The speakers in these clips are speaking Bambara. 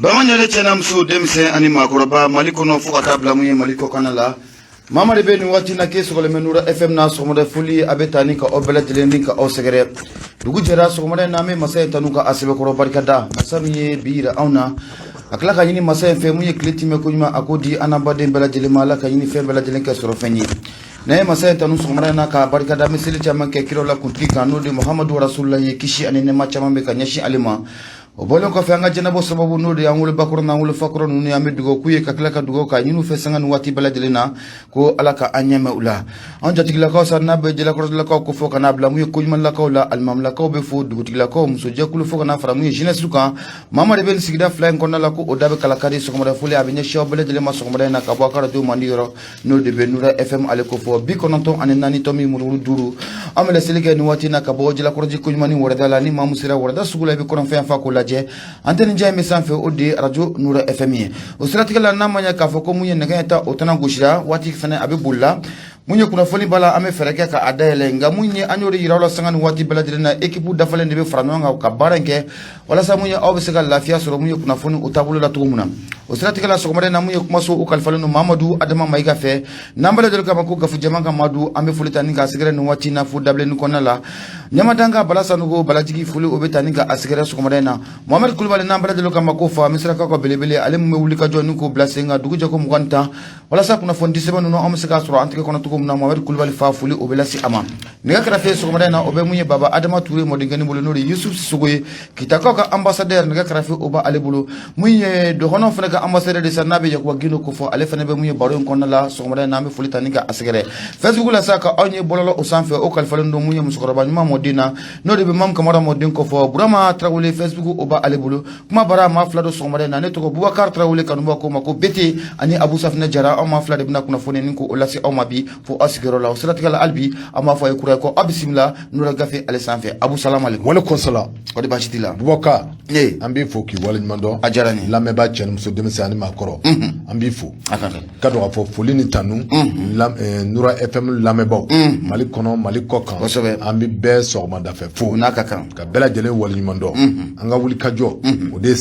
Bamaɲare cɛ n'a muso, denmisɛn ani maakɔrɔba, Mali kɔnɔ fo ka taa bila mun ye Mali kɔkanna la, maa maa de bɛ nin waati na k'e sɔgɔlen bɛ Nura FM na, sɔgɔmada foli a bɛ taa ni ka aw bɛɛ lajɛlen ni ka aw sɛgɛrɛ. Dugu jɛra sɔgɔmada in na, an bɛ masa in tanu ka a sɛbɛkɔrɔ barikada, masa min ye bi yira anw na. A tila ka ɲini masa in fɛ mun ye tile timɛ ko ɲuman a ko di an baden bɛɛ lajɛlen ma. Ala ka ɲini fɛn bɛɛ lajɛlen kɛ sɔrɔ fɛn ye. N'an ye masa in tanu sɔgɔmada in na k'a barikada, an bɛ seli caman kɛ kiraw la kuntigi kan, n'o de Muhamadu Rasulula ye, kisi ani nɛɛma caman bɛ ka ɲɛsin ale ma. O bɔlen kɔfɛ, an ka jɛnɛbɔ sababu, n'o de y'an wolobakɔrɔ n'an wolofakɔrɔ ninnu ye, an bɛ dugawu k'u ye, ka tila ka dugawu k'a ɲini u fɛ sanga ni waati bɛɛ lajɛlen na ko Ala ka an ɲɛmɛ u la. An jatigilakaw sa, n'a bɛ jalakɔrɔlakaw ko fɔ ka n'a bila mun ye koɲumanlakaw la, alimamilakaw bɛ fo, dugutigilakaw, musojɛkulu, fo ka n'a fara mun ye jeunesse kan. Maa maa de bɛ nin sigida fila in kɔnɔna la ko o da bɛ kalakari, sɔgɔmada foli a bɛ ɲɛsin aw bɛɛ lajɛlen ma sɔgɔmada in na ka bɔ a ka radio mandi yɔrɔ, n'o de bɛ Nura FM ale ko fɔ 94.5. An bɛ laseli kɛ nin waati na ka bɔ Jalakɔrɔji koɲuman wɛrɛda la. Ni maa min sera wɛrɛda sugu la, i bɛ kɔnɔfɛn fa k'o lajɛ, antenne jan in bɛ sanfɛ, o de ye arajo Nura FM ye. O siratigɛ la, n'a ma ɲɛ k'a fɔ ko mun ye nɛgɛ ɲɛ tan o tana gosira, waati fana a bɛ boli la. Mun ye kunnafoni b'a la, an bɛ fɛɛrɛ kɛ k'a dayɛlɛ. Nka mun ye, an y'o de yira aw la sanga ni waati bɛɛ lajɛlen na, équipe dafalen de bɛ fara ɲɔgɔn kan ka baara in kɛ walasa mun ye aw bɛ se ka lafiya sɔrɔ mun ye kunnafoni o taabolo la cogo min na. O siratigɛ la, sɔgɔmada in na, mun ye kumaso o kalifalen don Mamadu Adama Mayiga fɛ, n'an bɛɛ lajɛlen kama ko Gafu Jama ka Madu. An bɛ foli ta ni k'a sɛgɛrɛ nin waati in na fo dabilenni kɔnɔna la. Ɲamadanga Bala Sanogo Balajigi, foli o bɛ ta ni ka a sɛgɛrɛ sɔgɔmada in na. Mohamed Kulubali, n'an bɛɛ lajɛlen kama ko fa Misirakaw ka belebele, ale min bɛ wuli ka jɔ ni k'o bila sen kan dugu jɛ ko 20 ni 10 walasa kunnafoni di sɛbɛn ninnu an bɛ se k'a sɔrɔ an tɛgɛ kɔnɔ cogo min na. Mohamed Kulubali fa, foli o bɛ lase a ma. Nɛgɛ kɛrɛfɛ sɔgɔmada in na, o bɛ mun ye Baba Adama Ture mɔdenkɛnin bolo, n'o de ye Yusuf Sisoko ye, Kitakaw ka ambassadeur. Nɛgɛ kɛrɛfɛ o b'ale bolo. Mun ye dɔgɔnɔw fana ka ambassadeur de sa, n'a bɛ Yakuba Gindo kofɔ, ale fana bɛ mun ye baro in kɔnɔna la sɔgɔmada in na. An bɛ foli ta ni ka a sɛgɛrɛ Facebook la sa, ka aw ye bɔlɔlɔ o sanfɛ, o kalifalen don mun ye musokɔrɔba ɲuman mɔden na, n'o de bɛ Mamu Kamara mɔden kofɔ. Burama Tarawele, Facebook o b'ale bolo. Kuma bara maa fila don sɔgɔmada in na. Ne tɔgɔ Bubakar Tarawele, kanubaw ko ma ko Bete, ani Abu Safinɛ Jara. Aw maa fila de bɛna kunnafoni ni k'o lase aw ma bi fo aw sigiyɔrɔ la. O siratigɛ la, hali bi an b'a fɔ a ye kura ye ko aw bisimila Nura Gafe ale sanfɛ. Abu, salamu aleykum. Walekum salam. O de baasi t'i la? Bubakar. Ne. An b'i fo k'i waleɲuman dɔn. A diyara n ye. Lamɛnbaa cɛ ni muso, denmisɛn ani maakɔrɔ, an b'i fo. A ka kan. Ka dɔn k'a fɔ foli ni tanu Nura FM lamɛnbaaw, Mali kɔnɔ, Mali kɔ kan, an bɛ bɛɛ sɔgɔmada fɛ fo. O n'a ka kan. Ka bɛɛ lajɛlen waleɲuman dɔn. An ka wuli ka jɔ, o de ye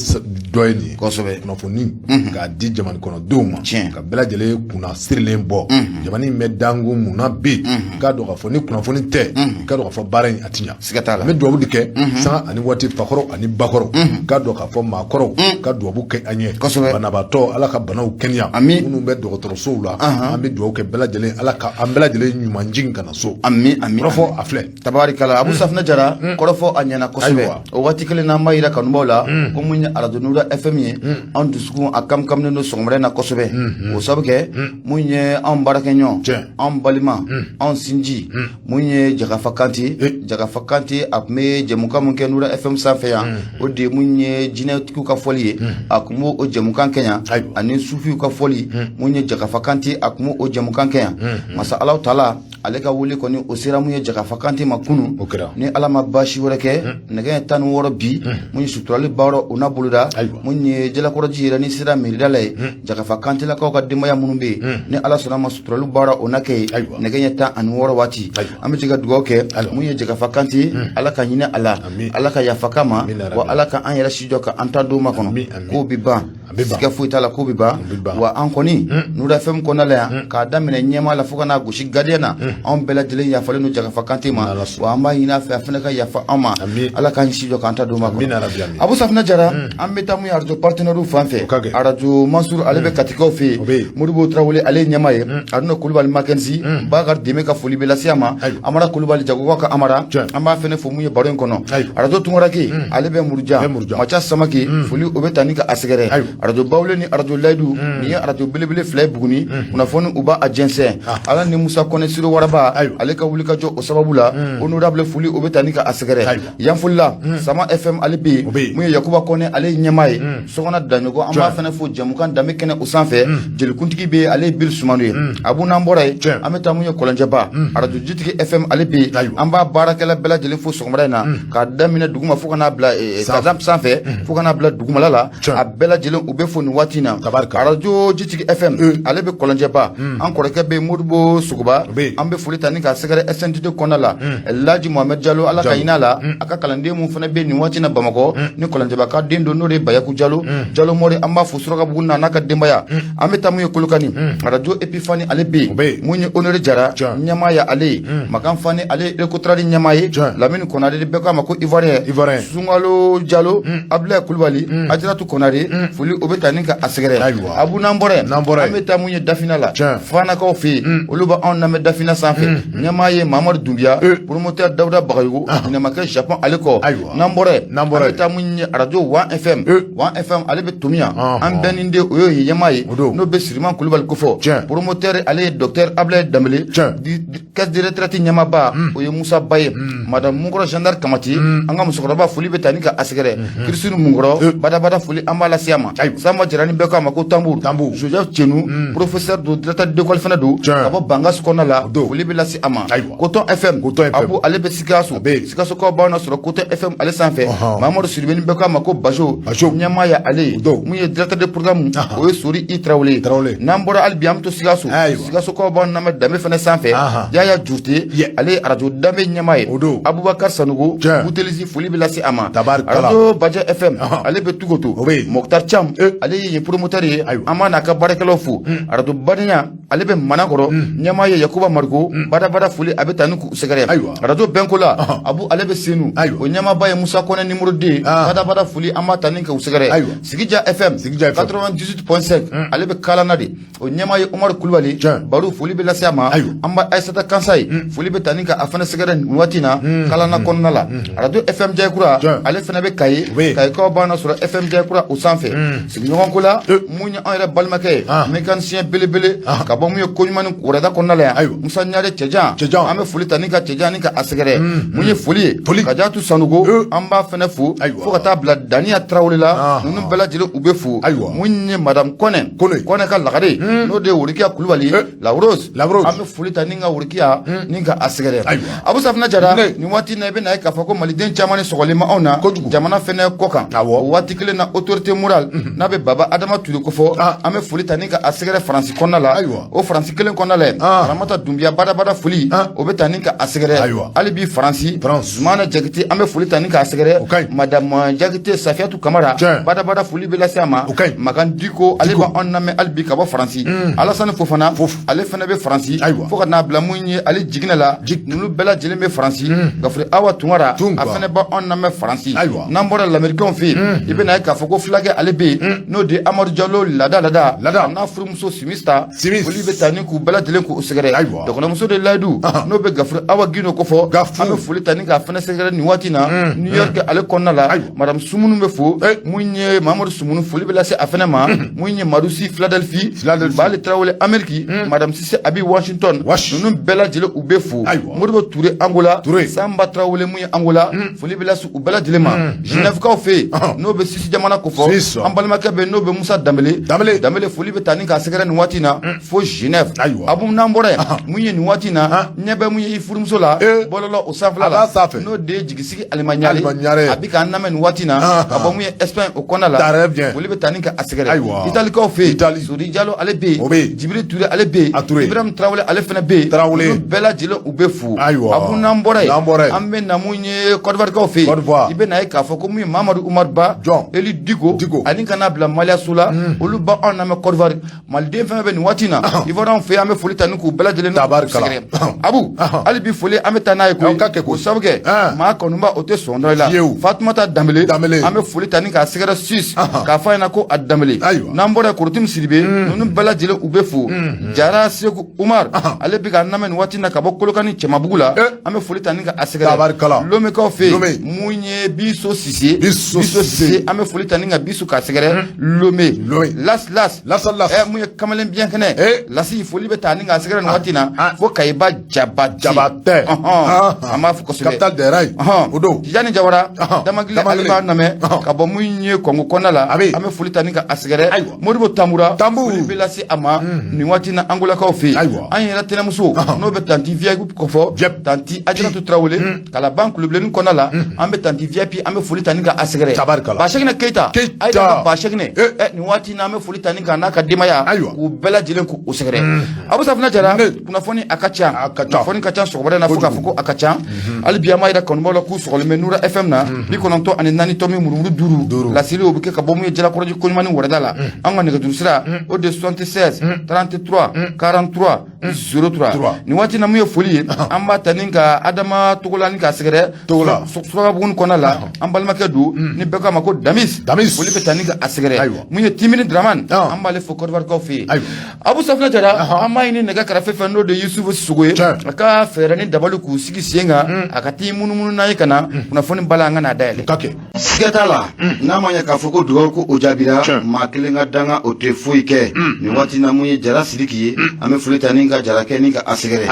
dɔ ye nin ye. Kunnafoni k'a di jamana kɔnɔdenw ma. Ka bɛɛ lajɛlen kunna sirilen bɔ. Jamana in bɛ dangun mun na bi? K'a dɔn k'a fɔ ni kunnafoni tɛ, k'a dɔn k'a fɔ baara in a ti ɲa. Siga t'a la. An bɛ dugawu de kɛ sanga ani waati, fakɔrɔ ani bakɔrɔ. K'a dɔn k'a fɔ maakɔrɔw ka dugawu kɛ an ye. Banabaatɔ, Ala ka banaw kɛnɛya. Ami. Minnu bɛ dɔgɔtɔrɔsow la, an bɛ dugawu kɛ bɛɛ lajɛlen, Ala ka an bɛɛ lajɛlen ɲuman jigin ka na so. Ami, ami. Kɔrɔfɔ a filɛ. Tabarikala, Abu Safinɛ Jara, kɔrɔfɔ a ɲɛna kosɛbɛ. O waati kelen na, an b'a yira kanubaw la ko mun ye arajo Nura FM ye, an dusukun a kamkaminen don sɔgɔmada in na kosɛbɛ. O sabu kɛ mun ye, anw baarakɛɲɔgɔn, anw balima, anw sinji, mun ye Jagafa Kante. Jagafa Kante, a tun bɛ jɛmukan min kɛ Nura FM sanfɛ yan, o de ye mun ye jinɛtigiw ka fɔli ye, a tun b'o o jɛmukan kɛ yan, ani sufiw ka fɔli. Mun ye Jagafa Kante, a tun b'o o jɛmukan kɛ yan. Masa Alahu Taala ale ka wele kɔni o sera mun ye Jagafa Kante ma kunun. O kɛra. Ni Ala ma baasi wɛrɛ kɛ, nɛgɛ ɲɛ 16 bi, mun ye suturali baara o n'a boloda mun ye Jalakɔrɔji yɛrɛ, ni sera miirida la ye, Jagafa Kantelakaw ka denbaya minnu bɛ yen, ni Ala sɔnna ma, suturali baara o na kɛ yen nɛgɛ ɲɛ 16 waati. An bɛ jɛ ka dugawu kɛ mun ye Jagafa Kante, Ala ka hinɛ a la, Ala ka yafa k'a ma, wa Ala ka an yɛrɛ si jɔ ka an ta don ma kɔnɔ k'o bɛ ban. Siga foyi t'a la k'o bɛ ban. Wa an kɔni Nura FM kɔnɔna la yan, k'a daminɛ ɲɛmaa la fo ka n'a gosi gardien na, anw bɛɛ lajɛlen yafalen don Jagafa Kante ma. Wa an b'a ɲini a fɛ, a fana ka yafa an ma. Ala k'an si jɔ k'an ta don ma kɔnɔ. Abu Safinɛ Jara, an bɛ taa mun ye arajo partenaire fan fɛ. Arajo Mansur, ale bɛ Katikaw fɛ yen, Modibo Tarawele ale ye ɲɛmaa ye. Aruna Kulubali Makenzi Bakari Deme ka foli bɛ lase a ma. Amara Kulubali, Jagokaw ka Amara, an b'a fana fo mun ye baro in kɔnɔ. Arajo Tunkarake, ale bɛ Murujan, Maca Samake, foli o bɛ taa ni ka a sɛgɛrɛ. Arajo Bawule ni arajo Layidu, nin ye arajo belebele fila ye Buguni kunnafoni u b'a jɛnsɛn. Ala ni Musa Kɔnɛ Siro Waraba, ale ka wuli ka jɔ o sababu la, honorable, foli o bɛ taa ni ka a sɛgɛrɛ. Yanfolila, Sama FM ale bɛ yen, mun ye Yakuba Kɔnɛ ale ye ɲɛmaa ye. Sɔgɔna Daɲɔgɔ, an b'a fana fo jɛmukan danbe kɛnɛ o sanfɛ. Jelikuntigi bɛ yen, ale ye Biri Sumano ye. Abu, n'an bɔra yen, an bɛ taa mun ye Kɔlɔnjɛba, arajo Jitigi FM ale bɛ yen. An b'a baarakɛla bɛɛ lajɛlen fo sɔgɔmada in na, k'a daminɛ duguma fo ka n'a bila sanfɛ, fo ka n'a bila dugumala la, a bɛɛ lajɛlen lajɛlen u bɛ fo nin waati in na. Tabarikala. Arajo Jitigi FM, ale bɛ Kɔlɔnjɛba, an kɔrɔkɛ bɛ Modibo Sogoba. O bɛ yen. An bɛ foli ta ni k'a sɛgɛrɛ SNTD kɔnɔna la, Laji Mohamed Jalo, Ala ka Jalo. hinɛ a la, a ka kalanden mun fana bɛ nin waati in na Bamakɔ ni Kɔlɔnjɛba ka den don, n'o de ye Bayaku Jalo, Jalo Mori, an b'a fo Surakabugu na n'a ka denbaya. An bɛ taa mun ye Kolokani, arajo Epifani, ale bɛ O bɛ yen. yen. Mun ye Honore Jara, ɲɛmaa ye ale ye, Makan Fani, ale ye Ekotrali ɲɛmaa ye. Lamini Konare, bɛɛ k'a ma ko Ivoirien. Ivoirien. Sunkalo Jalo, Abdoulaye Kulubali, Ajaratu Konare, foli o bɛ taa ni ka a sɛgɛrɛ. Ayiwa. Abu, n'an bɔra yen, N'an bɔra yen. an bɛ taa mun ye Dafina la, Fanakaw fɛ yen, olu bɛ anw lamɛn Dafina sanfɛ, ɲɛmaa ye Mamadu Dunbiya, promoteur Dawuda Bagayogo, ɲinamakɛ Japon ale kɔ. Ayiwa. N'an bɔra yen, N'an bɔra an bɛ yen. taa mun ye arajo Wan FM. Wan FM, ale bɛ Tomiya, an bɛɛ ni den, o ye ɲɛmaa ye, O don. n'o bɛ Siriman Kulubali kofɔ. Promoteur, ale ye docteur Ablaye Danbele. Caisse de retraite ɲɛmaaba, o ye Musa Ba ye. Madame Munkɔrɔ Gendarme Kamati, an ka musokɔrɔba, foli bɛ taa ni ka a sɛgɛrɛ. Christine Munkɔrɔ badabada, foli an b'a lase a ma. Samba Jara ni bɛɛ k'a ma ko Tambour. Tambour. Joseph Tchenou, professeur don, directeur d'école fana don, ka bɔ Bangas kɔnɔna la, O don. foli bɛ lase a ma. Ayiwa. Coton FM. Coton FM. Abu, ale bɛ Sikaso. A bɛ yen. Sikasokaw b'aw na sɔrɔ Coton FM ale sanfɛ. Mamadu Sidibe ni bɛɛ k'a ma ko Bajo. Bajo. Ɲɛmaa ye ale ye. O don. Mun ye directeur de programme, o ye Sori I Tarawele ye. Tarawele. N'an bɔra hali bi, an bɛ to Sikaso. Ayiwa. Sikasokaw b'aw lamɛn Danbe fana sanfɛ. Yaya Jurute, ale ye arajo Danbe ɲɛmaa ye. O don. Abubakar Sanogo, Butelisi, foli bɛ lase a ma. Tabarikala. Arajo Bajɛ FM, ale bɛ Tugoto. O bɛ yen. Mokhtar Cham, ale ye yen promoteur ye. Ayiwa. An b'a n'a ka baarakɛlaw fo. Arajo Badenya, ale bɛ Manakɔrɔ, ɲɛmaa ye Yakuba Mariko, badabada foli a bɛ taa ni k'u sɛgɛrɛ. Ayiwa. Arajo Bɛnkola, Abu, ale bɛ Senu. Ayiwa. O ɲɛmaaba ye Musa Kɔnɛ numéro 2, badabada foli an b'a ta ni k'u sɛgɛrɛ. Ayiwa. Sigija FM, Sigija FM. 98.5, ale bɛ Kalana de, o ɲɛmaa ye Umaru Kulubali. Baro, foli bɛ lase a ma. Ayiwa. An b'a Ayisata Kansa ye, foli bɛ taa ni ka a fana sɛgɛrɛ nin waati in na Kalana kɔnɔna la. Arajo FM Jayikura, ale fana bɛ Kayi. O bɛ yen. Kayikaw b'an sɔrɔ FM Jayikura o sanfɛ. Sigiɲɔgɔn ko la, mun ye an yɛrɛ balimakɛ ye, mécanicien belebele, ka bɔ mun ye Koɲuman ni wɛrɛda kɔnɔna la yan, Ayiwa. Musa Ɲare Cɛjan. Cɛjan. An bɛ foli ta ni ka Cɛjan ni ka a sɛgɛrɛ. Mun ye foli ye? Foli. Kajatu Sanogo, an b'a fana fo. Ayiwa. Fo ka taa bila Daniya Tarawele la, ninnu bɛɛ lajɛlen u bɛ fo. Ayiwa. Mun ye madame Kɔnɛ? Kɔnɛ. Kɔnɛ ka lagare, n'o de ye Worikiya Kulubali, La Rose. La Rose. An bɛ foli ta ni ka Worikiya ni ka a sɛgɛrɛ. Ayiwa. Abu Safina Jara, Ne. nin waati in na, i bɛ na ye k'a fɔ ko maliden caman ni sɔgɔlen ma anw na Kojugu. jamana fɛnɛ kɔ kan. Awɔ. O waati kelen na, autorité morale, n'a bɛ Baba Adama Ture kofɔ, an bɛ foli ta ni ka a sɛgɛrɛ Faransi kɔnɔna la. Ayiwa. O Faransi kelen kɔnɔna la yen, Ramata Dunbiya, badabada foli o bɛ ta ni ka a sɛgɛrɛ. Ayiwa. Hali bi Faransi, France. Zumana Jakite, an bɛ foli ta ni k'a sɛgɛrɛ. O ka ɲi. Madame Jakite Safiatu Kamara, badabada foli bɛ lase a ma. O ka ɲi. Makan Diko, ale b'an lamɛn hali bi ka bɔ Faransi. Alasani Fofana, ale fana bɛ Faransi. Ayiwa. Fo ka n'a bila mun ye ale jiginɛ la, ninnu bɛɛ lajɛlen bɛ Faransi. Gafure Awa Tunkara, Tunkara. a fana b'an lamɛn Faransi. Ayiwa. N'an bɔra lamɛrikɛnw fɛ yen, i bɛna ye k'a fɔ ko fulakɛ ale bɛ yen, n'o de ye Amadu Jalo Lada Lada. Lada. A n'a furumuso Simista, Simis. foli bɛ taa ni k'u bɛɛ lajɛlen k'u sɛgɛrɛ. Ayiwa. Dɔgɔnɔmuso de Layidu, n'o bɛ Gafure Awa Gindo kofɔ, Gafu. an bɛ foli ta ni k'a fana sɛgɛrɛ nin waati in na New York ale kɔnɔna la. Ayiwa. Madame Sumunu bɛ fo, mun ye Mamadu Sumunu, foli bɛ lase a fana ma. Mun ye Madusi Philadelphie, Philadelphie. Bali Tarawele Amérique, Madame Sise Abi Washington, Wash. ninnu bɛɛ lajɛlen u bɛ fo. Ayiwa. Modibo Ture Angola, Ture. Samba Tarawele mun ye Angola, foli bɛ lase u bɛɛ lajɛlen ma. Genève-kaw fɛ yen, n'o bɛ Suisse jamana kofɔ, Suisse. an balimakɛ bɛ yen, n'o bɛ Musa Danbele. Danbele. Danbele, foli bɛ taa ni k'a sɛgɛrɛ nin waati in na fo Genève. Ayiwa. Abu, n'an bɔra yen, mun ye nin waati in na, ɲɛ bɛ mun ye i furumuso la bɔlɔlɔ o sanfɛla A la, b'a sanfɛ. n'o de ye Jigisigi Alima Alima Ɲare. A bɛ k'an lamɛn nin waati in na ka bɔ mun ye Espagne o kɔnɔna la, Très bien. foli bɛ taa ni ka a sɛgɛrɛ. Ayiwa. Italikaw fɛ yen, Italie. Sori Jalo, ale bɛ O bɛ yen. yen. Jibiri Ture, ale bɛ yen. A Ture. Ibrahim Tarawele, ale fana bɛ yen. Tarawele. Ninnu bɛɛ lajɛlen u bɛ fo. Ayiwa. Abu, n'an bɔra yen, N'an bɔra yen. an bɛ na mun ye Côte d'Ivoire fɛ yen, Côte d'Ivoire. i bɛ na ye k'a fɔ ko mun ye Mamadu Umar Ba, Jɔn? Eli Diko, Diko. ani ka n'a bila Maliyaso la, olu ba anw lamɛn Côte d'Ivoire. Maliden fɛn fɛn bɛ nin waati in na Ivoirien fɛ yen, an bɛ foli ta ni k'u bɛɛ lajɛlen n'u Tabarikala. sɛgɛrɛ. Abu, hali bi foli an bɛ taa n'a ye koyi. Aw ka kɛ koyi. O sabu kɛ maa kanuba o tɛ sɔn dɔ i la. Fiyewu. Fatumata Danbele, Danbele. an bɛ foli ta ni k'a sɛgɛrɛ Suisse, k'a fɔ a ɲɛna ko a Danbele. Ayiwa. N'an bɔra yen, Korotim Sidibe, ninnu bɛɛ lajɛlen u bɛ fo. Jara Seku Umar, ale bɛ k'an lamɛn nin waati in na ka bɔ Kolokani Cɛmabugu la, an bɛ foli ta ni k'a sɛgɛrɛ. Tabarikala. Lomekaw fɛ yen, Lome. mun ye Biso Sise? Biso Sise. An bɛ foli ta ni ka Biso k'a sɛgɛrɛ Lome. Lome. Las Las. Las Las. Mun ye kamalen biɲɛ kɛnɛ? Lasi, foli bɛ taa ni k'a sɛgɛrɛ nin waati in na fo Kayiba Jabate. Jabate. Ɔhɔn. An b'a fɔ kosɛbɛ. Capitale des rails. Ɔhɔn. O don. Tijani Jawara, Damagile, ale Damagile. b'a lamɛn ka bɔ mun ye Kɔngo kɔnɔna la, A bɛ yen. an bɛ foli ta ni ka a sɛgɛrɛ. Ayiwa. Modibo Tambura, Tambour. foli bɛ lase a ma nin waati in na Angolakaw fɛ yen. Ayiwa. An yɛrɛ tɛnɛmuso, n'o bɛ tanti VIP kɔfɔ, VIP. tanti Ajaratu Tarawele, Kalaban Kulobilenni kɔnɔna la, an bɛ tanti VIP, an bɛ foli ta ni ka a sɛgɛrɛ. Tabarikala. Basɛkinɛ Keyita, Keyita. Ayida ka maa seginɛ nin waati n'an bɛ foli ta ni k'a n'a ka denbaya k'u bɛɛ lajɛlen k'u sɛgɛrɛ Abu Safinɛ Jara kunnafoni a ka ca kunnafoni ka ca sɔgɔmada in na fo k'a fɔ ko a ka ca hali bi an b'a yira kanubaw la k'u sɔgɔlen bɛ Nura FM na 94 murumuru 5 laseli o bɛ kɛ ka bɔ mun ye Jalakɔrɔji koɲuman ni wɛrɛda la an ka nɛgɛjuru sira o de 76 33 43 03 nin waati na mun ye foli ye an b'a ta ni ka Adama Togola ni k'a sɛgɛrɛ Togola Surakabugu kɔnɔna la an balimakɛ don ni bɛɛ k'a ma ko Damis Damis foli bɛ ta ni ka a sɛgɛrɛ mun ye Timini Dramane an b'ale fo Côte d'Ivoire kaw fɛ yen Abu Safinɛ Jara an b'a ɲini nɛgɛ kɛrɛfɛ fɛ n'o de ye Yusufu Sisoko ye a ka fɛɛrɛ ni dabali k'u sigi sen kan a ka t'i munumunu n'a ye ka na kunnafoni bala an ka n'a dayɛlɛ ka kɛ siga t'a la n'a ma ɲɛ k'a fɔ ko dugawu ko o jaabira maa kelen ka danga o tɛ foyi kɛ nin waati na mun ye Jara Sidiki ye an bɛ foli ta ni ka Jarakɛ ni ka a sɛgɛrɛ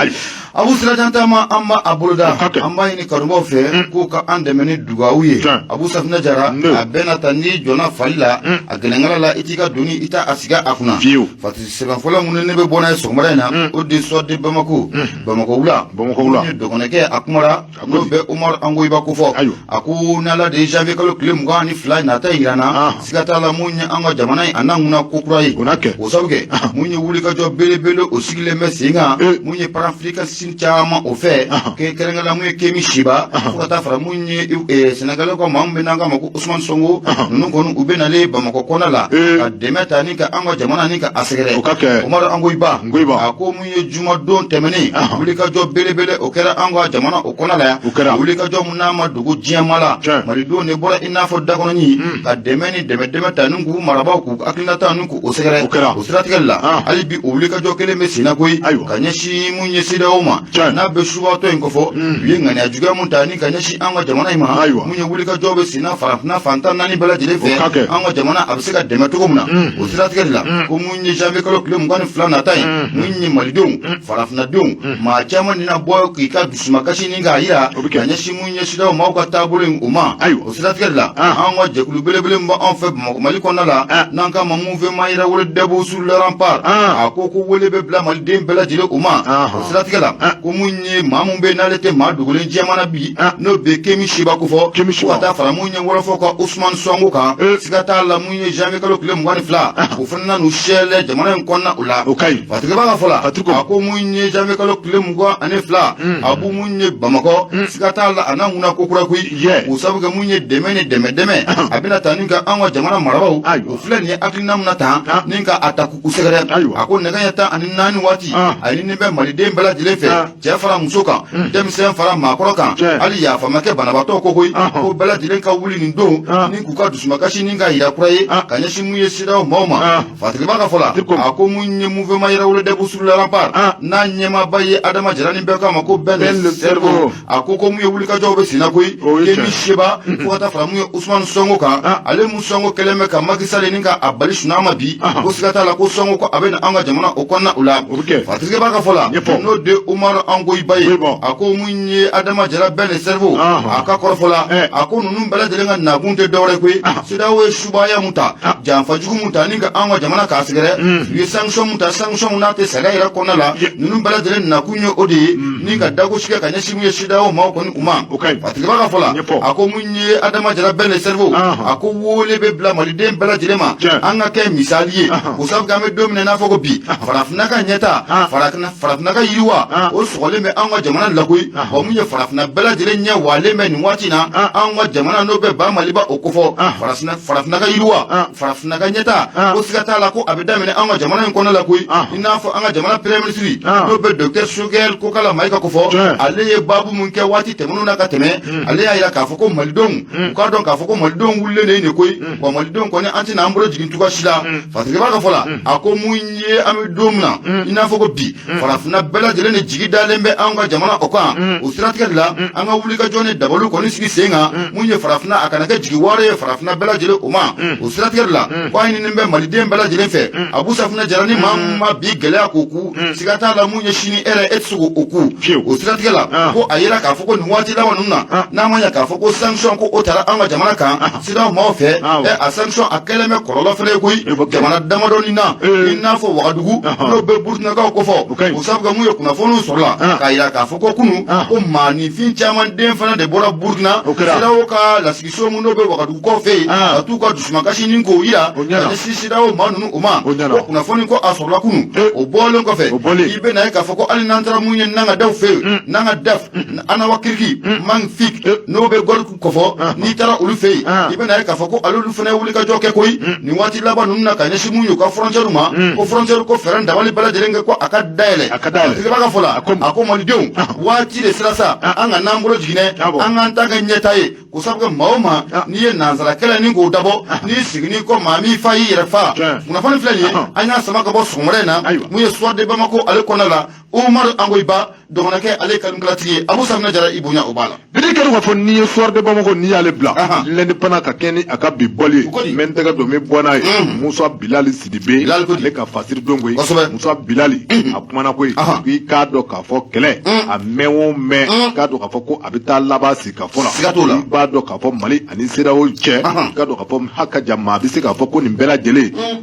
Abu sirajan taama an b'a a boloda an b'a ɲini kanubaw fɛ k'u ka an dɛmɛ ni dugawu ye Abu Safinɛ Jara a bɛɛ na ta n'i jɔnna fali la a gɛlɛnkala la i t'i ka doni i t'a a sigi a kunna Fati sɛbɛn fɔlɔ minnu ne bɛ bɔ n'a ye sɔgɔmada in na o de Soir de Bamako Bamakɔ wula Bamakɔ wula dɔgɔnɔkɛ a kumara n'o bɛ Umaru Angoyiba kofɔ a ko n'Ala de ye janvier kalo tile 22 nata yira na siga t'a la mun ye an ka jamana ye a n'a kunna ko kura ye o sabu kɛ mun ye wulikajɔ belebele o sigilen bɛ sen kan mun ye panafricanisme caman o fɛ kɛrɛnkɛrɛn la mun ye Kemi Seba fo ka taa fara mun ye Sénégalais ka maa min bɛ n'an k'a ma ko Ousmane Sonko ninnu kɔni u bɛ nalen Bamakɔ kɔnɔna la ka dɛmɛ ta ni ka an ka jamana ni ka a sɛgɛrɛ Umaru Angoyiba a ko mun ye jumadon tɛmɛnen wulikajɔ belebele o kɛra an ka jamana o kɔnɔ la yan o kɛra wulikajɔ mun n'a ma dogo diɲɛmaa la malidenw de bɔra i n'a fɔ dakɔnɔɲin ka dɛmɛ ni dɛmɛ dɛmɛ ta ni k'u marabaaw k'u hakilinata ni k'u sɛgɛrɛ o kɛra o siratigɛ la hali bi o wulikajɔ kelen bɛ senna koyi ka ɲɛsin mun ye CEDEAO ma n'a bɛ subatɔ in kofɔ u ye ŋaniya juguya mun ta ni ka ɲɛsin an ka jamana in ma mun ye wulikajɔ bɛ senna farafinna fan 14 bɛɛ lajɛlen fɛ an ka jamana a bɛ se ka dɛmɛ cogo min na o siratigɛ de la ko mun ye janvier kalo tile 22 nata ye mun ye malidenw farafinnadenw maa caman na bɔ k'i ka dusumakasi ni k'a yira ka ɲɛsin mun ye CEDEAO maaw ka taabolo in o ma o siratigɛ de la an ka jɛkulu belebele min b'anw fɛ Bamakɔ Mali kɔnɔna la n'an k'a ma mouvement Yɛrɛwolo debout sur le rempart a ko ko wele bɛ bila maliden bɛɛ lajɛlen o ma o siratigɛ la ko mun ye maa mun bɛ n'ale tɛ maa dogolen jɛman na bi n'o bɛ Kemi Seba kofɔ fo ka taa fara mun ye wɔlɔfɔ ka Ousmane Sonko kan siga t'a la mun ye janvier kalo tile 22 o fana na n'u sɛlɛ jamana in kɔnɔna o la o ka ɲi Patrick b'a ka fɔ la a ko mun ye janvier kalo tile 22 a b'u mun ye Bamakɔ siga t'a la a n'a kunna ko kura koyi o sabu kɛ mun ye dɛmɛ ni dɛmɛ dɛmɛ a bɛna taa ni ka an ka jamana marabaaw o filɛ nin ye hakilina min na tan ni ka a ta k'u sɛgɛrɛ a ko nɛgɛ ɲɛ 14 waati a ɲininen bɛ maliden bɛɛ lajɛlen fɛ cɛ fara muso kan denmisɛn fara maakɔrɔ kan hali yafa ma kɛ banabaatɔ ko koyi ko bɛɛ lajɛlen ka wuli nin don ni k'u ka dusumakasi ni ka yira kura ye ka ɲɛsin mun ye CEDEAO maaw ma Fatigi b'a ka fɔ la a ko mun ye mouvement Yɛrɛwolo debout sur le rempart n'a ɲɛmaaba ye Adama Jara ni bɛɛ k'a ma ko Ben le cerveau a ko ko mun ye wulikajɔw bɛ senna koyi Kemi Seba fo ka taa fara mun ye Ousmane Sonko kan ale mun Sonko kɛlen bɛ ka Macky Sall ni ka a bali sunaa ma bi ko siga t'a la ko Sonko ko a bɛ na an ka jamana o kɔnɔna o la Fatigi b'a ka fɔ la n'o de Umaru Angoyiba ye a ko mun ye Adama Jara Ben le cerveau a ka kɔrɔfɔ la a ko ninnu bɛɛ lajɛlen ka nakun tɛ dɔwɛrɛ koyi CEDEAO ye subaya mun ta janfa jugu mun ta ni ka an ka jamana k'a sɛgɛrɛ u ye sanction mun ta sanction mun n'a tɛ sariya yɛrɛ kɔnɔna la ninnu bɛɛ lajɛlen nakun ye o de ye ni ka dagosi kɛ ka ɲɛsin mun ye CEDEAO maaw kɔni u ma Fatigi b'a ka fɔ la a ko mun ye Adama Jara Ben le cerveau a ko wele bɛ bila maliden bɛɛ lajɛlen ma an ka kɛ misali ye o sabu kɛ an bɛ don min na i n'a fɔ ko bi farafinna ka ɲɛta farafinna ka yiriwa o sɔgɔlen bɛ an ka jamana la koyi wa mun ye farafinna bɛɛ lajɛlen ɲɛ walen bɛ nin waati in na an ka jamana n'o bɛ ba maliba o kofɔ farafinna ka yiriwa farafinna ka ɲɛta ko siga t'a la ko a bɛ daminɛ an ka jamana in kɔnɔ la koyi i n'a fɔ an ka jamana premier ministre n'o bɛ docteur Choguel Kokalla Maïga kofɔ ale ye baabu mun kɛ waati tɛmɛnenw na ka tɛmɛ ale y'a yira k'a fɔ ko malidenw u k'a dɔn k'a fɔ ko malidenw wulilen de ye nin koyi wa malidenw kɔni an tɛna an bolo jigin cogoya si la Fatigi b'a ka fɔ la a ko mun ye an bɛ don min na i n'a fɔ ko bi farafinna bɛɛ lajɛlen de jigi dalen bɛ an ka jamana o kan o siratigɛ de la an ka wulikajɔ ni dabaliw kɔni sigi sen kan mun ye farafinna a kana kɛ jigi wari ye farafinna bɛɛ lajɛlen o ma o siratigɛ de la ko a ɲininen bɛ maliden bɛɛ lajɛlen fɛ Abu Safunɛ Jara ni maa min ma bi gɛlɛya k'o ku siga t'a la mun ye sini e yɛrɛ e tɛ se k'o ku o siratigɛ la ko a yira k'a fɔ ko nin waati laban ninnu na n'a ma ɲɛ k'a fɔ ko sanction ko o tara an ka jamana kan CEDEAO maaw fɛ a sanction a kɛlen bɛ kɔlɔlɔ fana ye koyi jamana damadɔni na i n'a fɔ Wagadugu n'o bɛ Burukinakaw kofɔ o sabu kɛ mun ye kunnafoniw sɔrɔla k'a yira k'a fɔ ko kunun ko maaninfin caman den fana de bɔra Burukina CEDEAO ka lasigiso min n'o bɛ Wagadugukaw fɛ yen ka t'u ka dusu dusumakasi ni k'o yira O ɲɛna. ka ɲɛsin CEDEAO maa ninnu o ma. O ɲɛna. Ko kunnafoni ko a sɔrɔla kunun. O bɔlen kɔfɛ, O bɔlen. i bɛna ye k'a fɔ ko hali n'an taara mun ye Nanga Daw fɛ yen, Nanga Daf, Anawakiriki, Magnifique, n'o bɛ Golfe kɔfɔ, n'i taara olu fɛ yen, i bɛna ye k'a fɔ ko ale olu fana ye wulikajɔ kɛ koyi nin waati laban ninnu na ka ɲɛsin mun ye u ka frontière ma, ko frontière ko fɛɛrɛ dabali bɛɛ lajɛlen kɛ ko a ka dayɛlɛ. A ka dayɛlɛ. Tigɛba ka fɔ la, A ko a ko malidenw, waati de sera sa, an ka n'an bolo jiginɛ, Ah bon. an k'an ta kɛ ɲɛta ye, ko sabu kɛ maa o maa n'i ye nansara kɛlɛ ni k'o dabɔ, n'i sigin'i kɔ, maa m'i fa y'i yɛrɛ fa. Tiɲɛ. Kunnafoni filɛ nin ye, an y'a sama ka bɔ sɔgɔmada in na Ayiwa. mun ye Soir de Bamako ale kɔnɔna la. Umaru Angoyiba dɔgɔnɔkɛ, ale ye kalimkalatigi ye, Abu Saminɛ Jara, i bonya o b'a la. Bidi kɛra k'a fɔ n'i ye Soir de Bamako, n'i y'ale bila L'Indépendant ka kɛ ni a ka bi bɔli O ko di? ye, n bɛ n tɛgɛ don n bɛ bɔ n'a ye, Musa Bilali Sidibe. Bilali ko di? Ale ka fasiri don koyi. Musa Bilali a kumana koyi, k'i k'a dɔn k'a fɔ kɛlɛ a mɛn o mɛn, k'a dɔn k'a fɔ ko a bɛ taa laban sigi ka fɔ la. Siga t'o la. I b'a dɔn k'a fɔ Mali ani CEDEAO cɛ, k'a dɔn k'a fɔ haka ja maa bɛ se k'a fɔ ko nin bɛɛ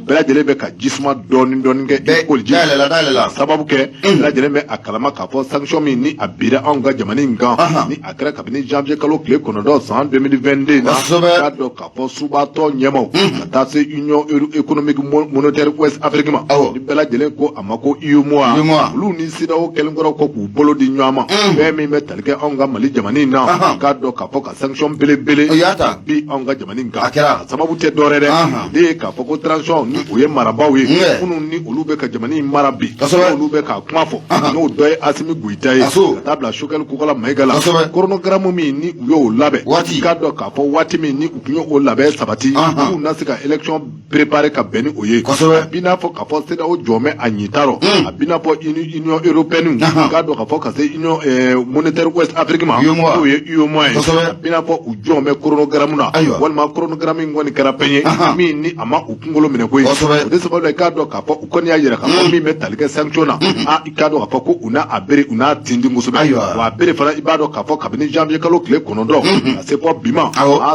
lajɛlen bɛ ka jisuma dɔɔni dɔɔni kɛ Bɛɛ i koli ji. Dayɛlɛla, dayɛlɛla. Sababu kɛ, bɛɛ lajɛlen bɛ a kalama k'a fɔ sanction min ni a bira anw ka jamana in kan, ni a kɛra kabini janvier kalo tile 9 san 2022 na, k'a dɔn k'a fɔ subatɔ ɲɛmaw ka taa se Union économique monétaire Ouest Afrique ma, ni bɛɛ lajɛlen ko a ma ko UEMOA, UEMOA. Olu ni CEDEAO kɛlen kɔrɔ kɔ k'u bolo di ɲɔgɔn ma, fɛn min bɛ tali kɛ anw ka Mali jamana in na, k'a dɔn k'a fɔ ka sanction belebele O y'a ta. bi anw ka jamana in kan. A kɛra. A sababu tɛ dɔwɛrɛ dɛ, o de ye k'a fɔ ko transition ni o ye marabaaw ye, minnu ni olu bɛ ka jamana in mara bi, n'olu bɛ k'a kuma fɔ, n'o dɔ ye Asimi Goyita ye, ka taa bila Choguel Kokala Mayiga la. Chronogramme min ni u y'o labɛn, Waati. k'a dɔn k'a fɔ waati min ni u tun y'o labɛn sabati, k'u na se ka élection préparer ka bɛn ni o ye. A b'i n'a fɔ k'a fɔ CEDEAO jɔ bɛ a ɲita rɔ, a b'i n'a fɔ Union européenne, k'a dɔn k'a fɔ ka se Union monétaire Ouest Afrique ma, UEMOA. N'o ye UEMOA ye. A b'i n'a fɔ u jɔ bɛ chronogramme na, walima chronogramme in kɔni kɛra fɛn ye min ni a ma u kunkolo minɛ koyi. O de sababu la, i k'a dɔn k'a fɔ u kɔni y'a yira k'a fɔ min bɛ tali kɛ sanction na, i k'a dɔn k'a fɔ ko u n'a a bere, u n'a tintin kosɛbɛ. Wa a bere fana, i b'a dɔn k'a fɔ kabini janvier kalo tile 9 ka se fɔ bi ma,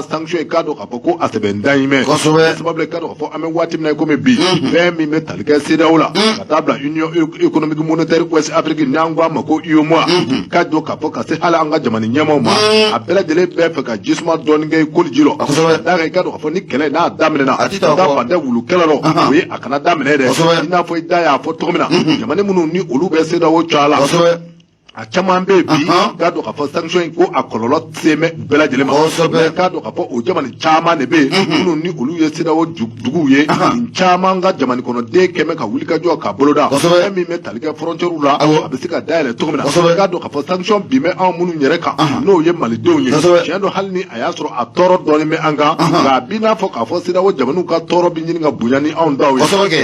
sanction, i k'a dɔn k'a fɔ ko a sɛbɛn dan mɛn. O sababu la, i k'a dɔn k'a fɔ an bɛ waati min na i komi bi, fɛn min bɛ tali kɛ CEDEAO la ka taa bila Union économique monétaire Ouest Afrique, n'an ko a ma ko UEMOA, k'a dɔn k'a fɔ ka se hali an ka jamana ɲɛmaaw ma, a bɛɛ lajɛlen bɛɛ fɛ ka jisuma dɔɔni kɛ i koli ji rɔ. D'a kan, i k'a dɔn k'a fɔ ni kɛlɛ n'a daminɛna, A tɛ taa o da kɔ. fan tɛ wulu kɛlɛ rɔ, o ye a kana daminɛ dɛ. I n'a fɔ i da y'a fɔ cogo min na, jamana minnu ni olu bɛ CEDEAO cɔ a la, a caman bɛ yen bi, k'a dɔn k'a fɔ sanction in ko a kɔlɔlɔ se bɛ bɛɛ lajɛlen ma. Mais k'a dɔn k'a fɔ o jamana caman de bɛ yen minnu ni olu ye CEDEAO duguw ye, nin caman ka jamana kɔnɔden kɛmɛ ka wuli ka jɔ ka boloda fɛn min bɛ tali kɛ frontière la, a bɛ se ka dayɛlɛ cogo min na. K'a dɔn k'a fɔ sanction bin bɛ anw minnu yɛrɛ kan, n'o ye malidenw ye, tiɲɛ don, hali ni a y'a sɔrɔ a tɔɔrɔ dɔɔnin bɛ an kan, nka a b'i n'a fɔ k'a fɔ CEDEAO jamanaw ka tɔɔrɔ bɛ ɲini ka bonya ni anw taw ye.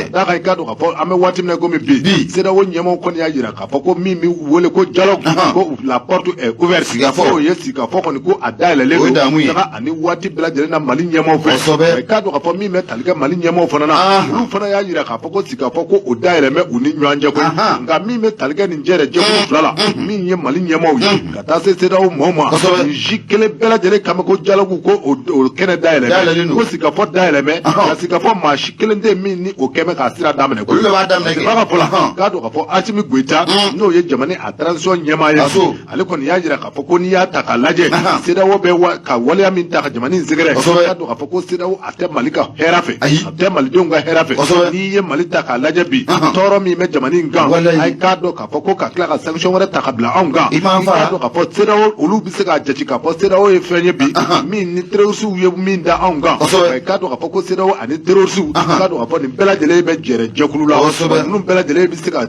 D'a kan, i k'a dɔn k'a fɔ an bɛ waati min na komi bi, CEDEAO ɲɛmaaw kɔni y'a jira k'a fɔ ko min bɛ wele ko dialogue, ko la porte est ouverte. Sigikafɔ. O ye sigikafɔ kɔni ko a dayɛlɛlen O ye don damu ye. taga ani waati bɛɛ lajɛlen na Mali ɲɛmaaw fɛ. I k'a dɔn k'a fɔ min bɛ tali kɛ Mali ɲɛmaaw fana na, olu fana y'a jira k'a fɔ ko sigikafɔ ko o dayɛlɛ bɛ u ni ɲɔgɔn cɛ koyi. Nka min bɛ tali kɛ nin jɛrɛ jɛkulu fila la, min ye Mali ɲɛmaaw ye ka taa se CEDEAO maaw ma, nin si kelen bɛɛ lajɛlen kan bɛ ko dialogue ko o kɛnɛ dayɛlɛ Dayɛlɛlen don. ko sigikafɔ dayɛlɛ bɛ, nka sigikafɔ maa si kelen tɛ yen min ni o kɛ bɛ k'a sira daminɛ koyi. Olu de b'a daminɛ kɛ. B'a ka fɔ la, k'a dɔn k'a fɔ Asimi Goyita, n'o ye jamana a transition ɲɛmaa ye, Aso. ale kɔni y'a jira k'a fɔ ko n'i y'a ta k'a lajɛ, CEDEAO bɛ ka waleya min ta ka jamana in sɛgɛrɛ, k'a dɔn k'a fɔ ko CEDEAO a tɛ Mali ka hɛrɛ fɛ, Ayi. a tɛ malidenw ka hɛrɛ fɛ. N'i ye Mali ta k'a lajɛ bi, tɔɔrɔ min bɛ jamana in kan, a ye k'a dɔn k'a fɔ ko ka tila ka sanction wɛrɛ ta ka bila anw kan, I m'an i fara. k'a dɔn k'a fɔ CEDEAO olu bɛ se k'a jate k'a fɔ CEDEAO ye fɛn ye bi min ni terroriste ye min da anw kan. I k'a dɔn k'a fɔ ko CEDEAO ani terroriste, k'a dɔn k'a fɔ nin bɛɛ lajɛlen bɛ jɛrɛ jɛkulu la, ninnu bɛɛ lajɛlen bɛ se ka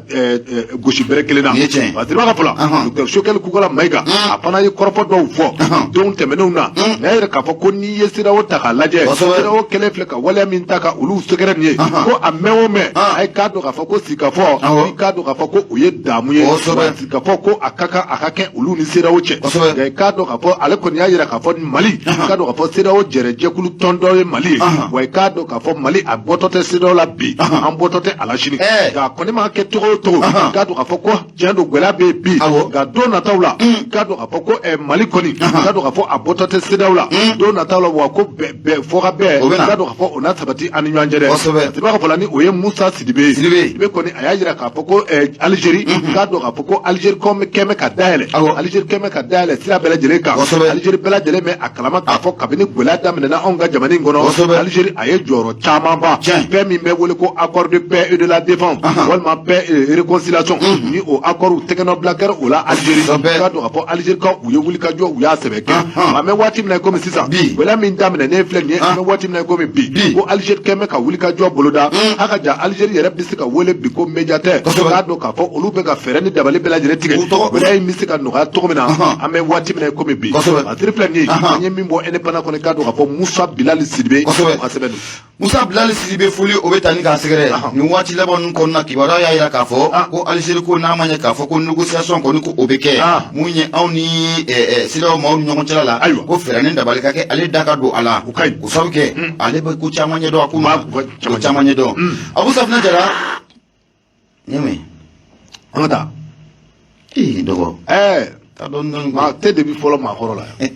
gosi bɛrɛ kelen na. Nin ye tiɲɛ ye. Parce que b'a ka fɔ la, docteur Choguel Kokala Mayiga, a fana ye kɔrɔfɔ dɔw fɔ don tɛmɛnenw na, n'a yɛrɛ k'a fɔ ko n'i ye CEDEAO ta k'a lajɛ, CEDEAO kɛlen filɛ ka waleya min ta ka olu sɛgɛrɛ nin ye, ko a mɛn o mɛn, a ye k'a dɔn k'a fɔ ko sigikafɔ, i k'a dɔn k'a fɔ ko o ye damu ye. Sigikafɔ ko a ka kan a ka kɛ olu ni CEDEAO cɛ. Nka i k'a dɔn k'a fɔ ale kɔni y'a jira k'a fɔ Mali, k'a dɔn k'a fɔ CEDEAO jɛrɛ jɛkulu tɔn dɔ ye Mali ye. Wa i k'a dɔn k'a fɔ Mali a bɔtɔ tɛ CEDEAO la bi, an bɔtɔ tɛ a la sini. Nka a kɔni maa kɛ cogo o cogo, k'a dɔn k'a fɔ ko tiɲɛ don, gɛlɛya bɛ yen bi. bi, nka don nataw la, k'a dɔn k'a fɔ ko Mali kɔni, k'a dɔn k'a fɔ a bɔtɔ tɛ CEDEAO la don nataw la, wa ko bɛn fɔ ka bɛn, k'a dɔn k'a fɔ o na sabati an ni ɲɔgɔn cɛ dɛ. Sɛbɛn ka fɔ la, ni o ye Musa Sidibe ye. Sidibe kɔni, a y'a jira k'a fɔ ko Algérie, k'a dɔn k'a fɔ ko Algérie kɛn bɛ ka dayɛlɛ, Algérie kɛn bɛ ka dayɛlɛ sira bɛɛ lajɛlen kan. Algérie bɛɛ lajɛlen bɛ a kalama k'a fɔ kabini gɛlɛya daminɛna anw ka jamana in kɔnɔ, Algérie a ye jɔyɔrɔ camanba, fɛn min bɛ wele ko accord de paix et de la défense walima paix et réconciliation, ni o accord tɛgɛnɔbila kɛra o la Algérie, k'a dɔn k'a fɔ Algérie ka u ye wulikajɔ, u y'a sɛbɛ kɛ. An bɛ waati min na komi sisan, gɛlɛya min daminɛnen filɛ nin ye, an bɛ waati min na komi bi, ko Algérie kɛn bɛ ka wulikajɔ boloda. Haka ja, Algérie yɛrɛ bɛ se ka wele bi ko médiateur, k'a dɔn k'a fɔ olu bɛ ka fɛɛrɛ ni dabali bɛɛ lajɛlen tigɛ gɛlɛya in bɛ se ka nɔgɔya cogo min na, an bɛ waati min na komi bi. A tiri filɛ nin ye, an ye min bɔ Indépendant kɔnɔ, k'a dɔn k'a fɔ Musa Bilali Sidibe ka sɛbɛn don. Musa Bilali Sidibe, foli o bɛ taa ni k'a sɛgɛrɛ. Nin waati laban ninnu kɔnɔna, kibaruya y'a jira k'a fɔ ko Algérie ko n'a ma ɲɛ k'a fɔ ko négociation kɔni ko o bɛ kɛ mun ye anw ni CEDEAO maaw ni ɲɔgɔn cɛla la, ko fɛɛrɛ ni dabali ka kɛ, ale da ka don a la, o sabu kɛ ale bɛ ko caman ɲɛdɔn, a ko ma ko caman ɲɛdɔn. Abu Safinɛ Jara, nin ye mun ye? An ka taa. Ee dɔgɔ. Taa dɔɔni dɔɔni. Maa te de bi fɔlɔ maakɔrɔ la yan.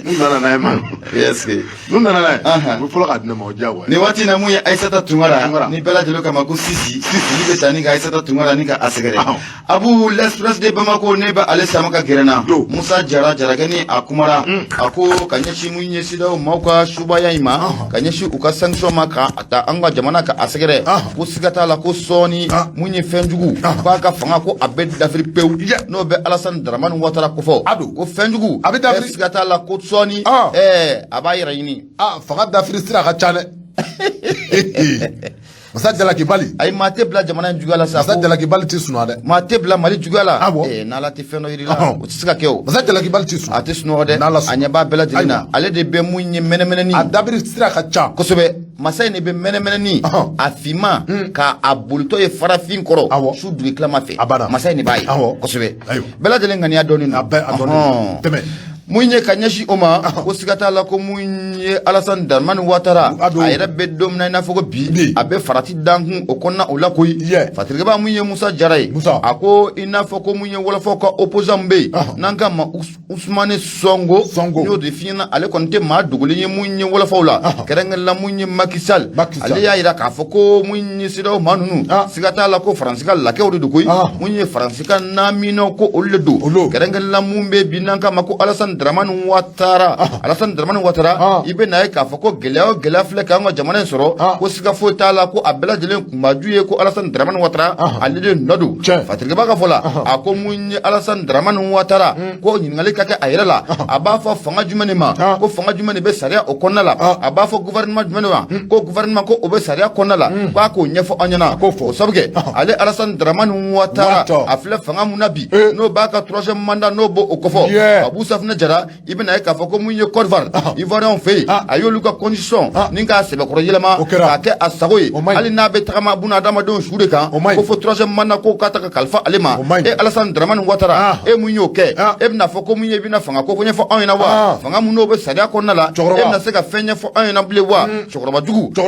N'u nana n'a ye ma. Yes. N'u nana n'a ye. U bɛ fɔlɔ k'a di ne ma, o diyagoya. Nin waati in na, mun ye Ayisata Tunkara ni bɛɛ lajɛlen kama ko Sisi, Sisi bɛ taa ni ka Ayisata Tunkara ni ka a sɛgɛrɛ. Abu, l'Express de Bamako, ne bɛ ale sama ka gɛrɛ na. Musa Jara Jarakɛ ni a kumara, a ko ka ɲɛsin mun ye CEDEAO maaw ka subaya in ma, ka ɲɛsin u ka sanction ma, ka ta an ka jamana ka a sɛgɛrɛ, ko siga t'a la ko sɔɔni mun ye fɛnjugu k'a ka fanga ko a bɛ dafiri pewu, n'o bɛ Alassane Dramane Ouattara kofɔ, ko fɛnjugu a bɛ dafiri, siga t'a la ko sɔɔni a b'a yɛrɛ ɲini. Fanga dafiri sira ka ca dɛ. Masa jalakibali. Ayi, maa tɛ bila jamana in juguya la sa. Masa jalakibali tɛ sunɔgɔ dɛ. Maa tɛ bila Mali juguya la. Awɔ. N'Ala tɛ fɛn dɔ yir'i la, o tɛ se ka kɛ o. Masa jalakibali tɛ sunɔgɔ. A tɛ sunɔgɔ dɛ. N'Ala sɔnna. A ɲɛ b'a bɛɛ lajɛlen na. Ale de bɛ mun ye mɛnɛmɛnɛni. A dabiri sira ka ca. Kosɛbɛ. Masa in de bɛ mɛnɛmɛnɛni. A finman. Ka a bolitɔ ye farafin kɔrɔ. Awɔ. Su dugutilama fɛ. A banna. Masa in de b'a ye. Awɔ. Kosɛbɛ. Ayiwa. Bɛɛ lajɛlen ŋaniya dɔnnen don. A bɛɛ a dɔnnen don. Tɛmɛ. Mun ye ka ɲɛsin o ma, ko siga t'a la ko mun ye Alassane Dramane Ouattara, a yɛrɛ bɛ don min na i n'a fɔ ko bi, a bɛ farati dankun o kɔnɔna o la koyi. Fatirikɛba, mun ye Musa Jara ye, a ko i n'a fɔ ko mun ye wɔlɔfɔw ka opposant min bɛ yen n'an k'a ma Ousmane Sonko, n y'o de f'i ɲɛna, ale kɔni tɛ maa dogolen ye mun ye wɔlɔfɔw la, kɛrɛnkɛrɛnla mun ye Macky Sall. Ale y'a jira k'a fɔ ko mun ye CEDEAO maa ninnu, siga t'a la ko Faransi ka lakɛw de don koyi, mun ye Faransi ka naminɛw ko olu de don, kɛrɛnkɛrɛnla mun bɛ bi n'an k'a ma ko Alassane Dramane Ouattara. Alassane Dramane Ouattara, i bɛ n'a ye k'a fɔ ko gɛlɛya o gɛlɛya filɛ k'an ka jamana in sɔrɔ, ko siga foyi t'a la ko a bɛɛ lajɛlen kunbaju ye ko Alassane Dramane Ouattara, ale de nɔ don. Fatirikɛba ka fɔ la, a ko mun ye Alassane Dramane Ouattara, ko ɲininkali ka kɛ a yɛrɛ la, a b'a fɔ fanga jumɛn de ma, ko fanga jumɛn de bɛ sariya o kɔnɔna la, a b'a fɔ gouvernement jumɛn de ma, ko gouvernement ko o bɛ sariya kɔnɔna la, k'a k'o ɲɛfɔ an ɲɛna. O sabu kɛ ale Alassane Dramane Ouattara, a filɛ fanga mun na bi, n'o b'a ka troisième mandat, n'o b'o kofɔ. Abu Safinɛ Jara, i bɛna ye k'a fɔ ko mun ye Côte d'Ivoire, Ivoirien fɛ yen, a y'olu ka constitution ni k'a sɛbɛkɔrɔ yɛlɛma k'a kɛ a sago ye, hali n'a bɛ tagama buna adamadenw su de kan, ko fo troisième mandat ko k'a ta ka kalifa ale ma. E Alassane Dramane Ouattara, e mun y'o kɛ? E bɛna fɔ ko mun ye i bɛna fanga ko ɲɛfɔ anw ɲɛna wa? Fanga mun n'o bɛ sariya kɔnɔna la, e bɛna se ka fɛn ɲɛfɔ anw ɲɛna bilen wa? Cɛkɔrɔba jugu, dɔ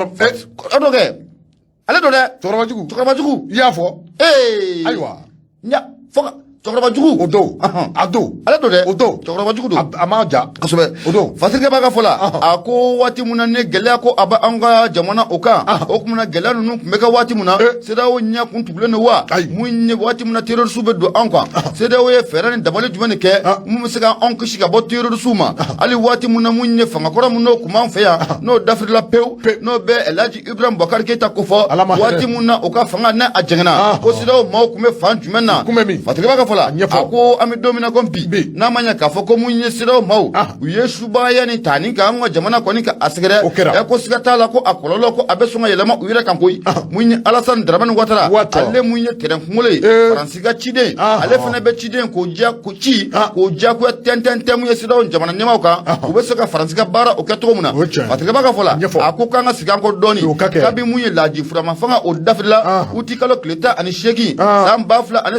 kɛ ale don dɛ. Cɛkɔrɔba jugu. Cɛkɔrɔba jugu. I y'a fɔ. Ee. Ayiwa. Ɲa fo ka cɛkɔrɔba jugu. O don. A don. Ale don dɛ. O don. Cɛkɔrɔba jugu don. A ma ja. Kosɛbɛ. O don. Fasirikɛ b'a ka fɔ la, a ko waati mun na ni gɛlɛya ko a bɛ an ka jamana o kan, o tuma na gɛlɛya ninnu tun bɛ kɛ waati mun na, CEDEAO ɲɛ kun tugulen don wa? Mun ye waati mun na terroriste bɛ don an kan, CEDEAO ye fɛɛrɛ ni dabali jumɛn de kɛ mun bɛ se ka anw kisi ka bɔ terroriste ma? Hali waati mun na mun ye fangakɔrɔ mun n'o tun b'an fɛ yan, n'o dafirila pewu, n'o bɛ El Hadji Ibrahim Boubacar Keita kofɔ, waati mun na o ka fanga n'a a jɛngɛnna, ko CEDEAO maaw tun bɛ fan jumɛn na? Fatirikɛba ka fɔ la, a ko an bɛ don min na ko bi, n'a ma ɲɛ k'a fɔ ko mun ye CEDEAO maaw u ye subaya ni ta ni k'an ka jamana kɔni ka a sɛgɛrɛ, ko siga t'a la ko a kɔlɔlɔ ko a bɛ sɔn ka yɛlɛma u yɛrɛ kan koyi. Mun ye Alassane Dramane Ouattara, ale mun ye tɛrɛn kunkolo ye, Faransi ka ciden, ale fana bɛ ciden k'o ja ko ci k'o diyagoya tɛntɛn mun ye CEDEAO jamana ɲɛmaaw kan, u bɛ se ka Faransi ka baara o kɛ cogo min na. Fatirikɛba ka fɔ la, a ko k'an ka segin an kɔ dɔɔni, kabi mun ye laji furama fanga o dafirila uti kalo tile 18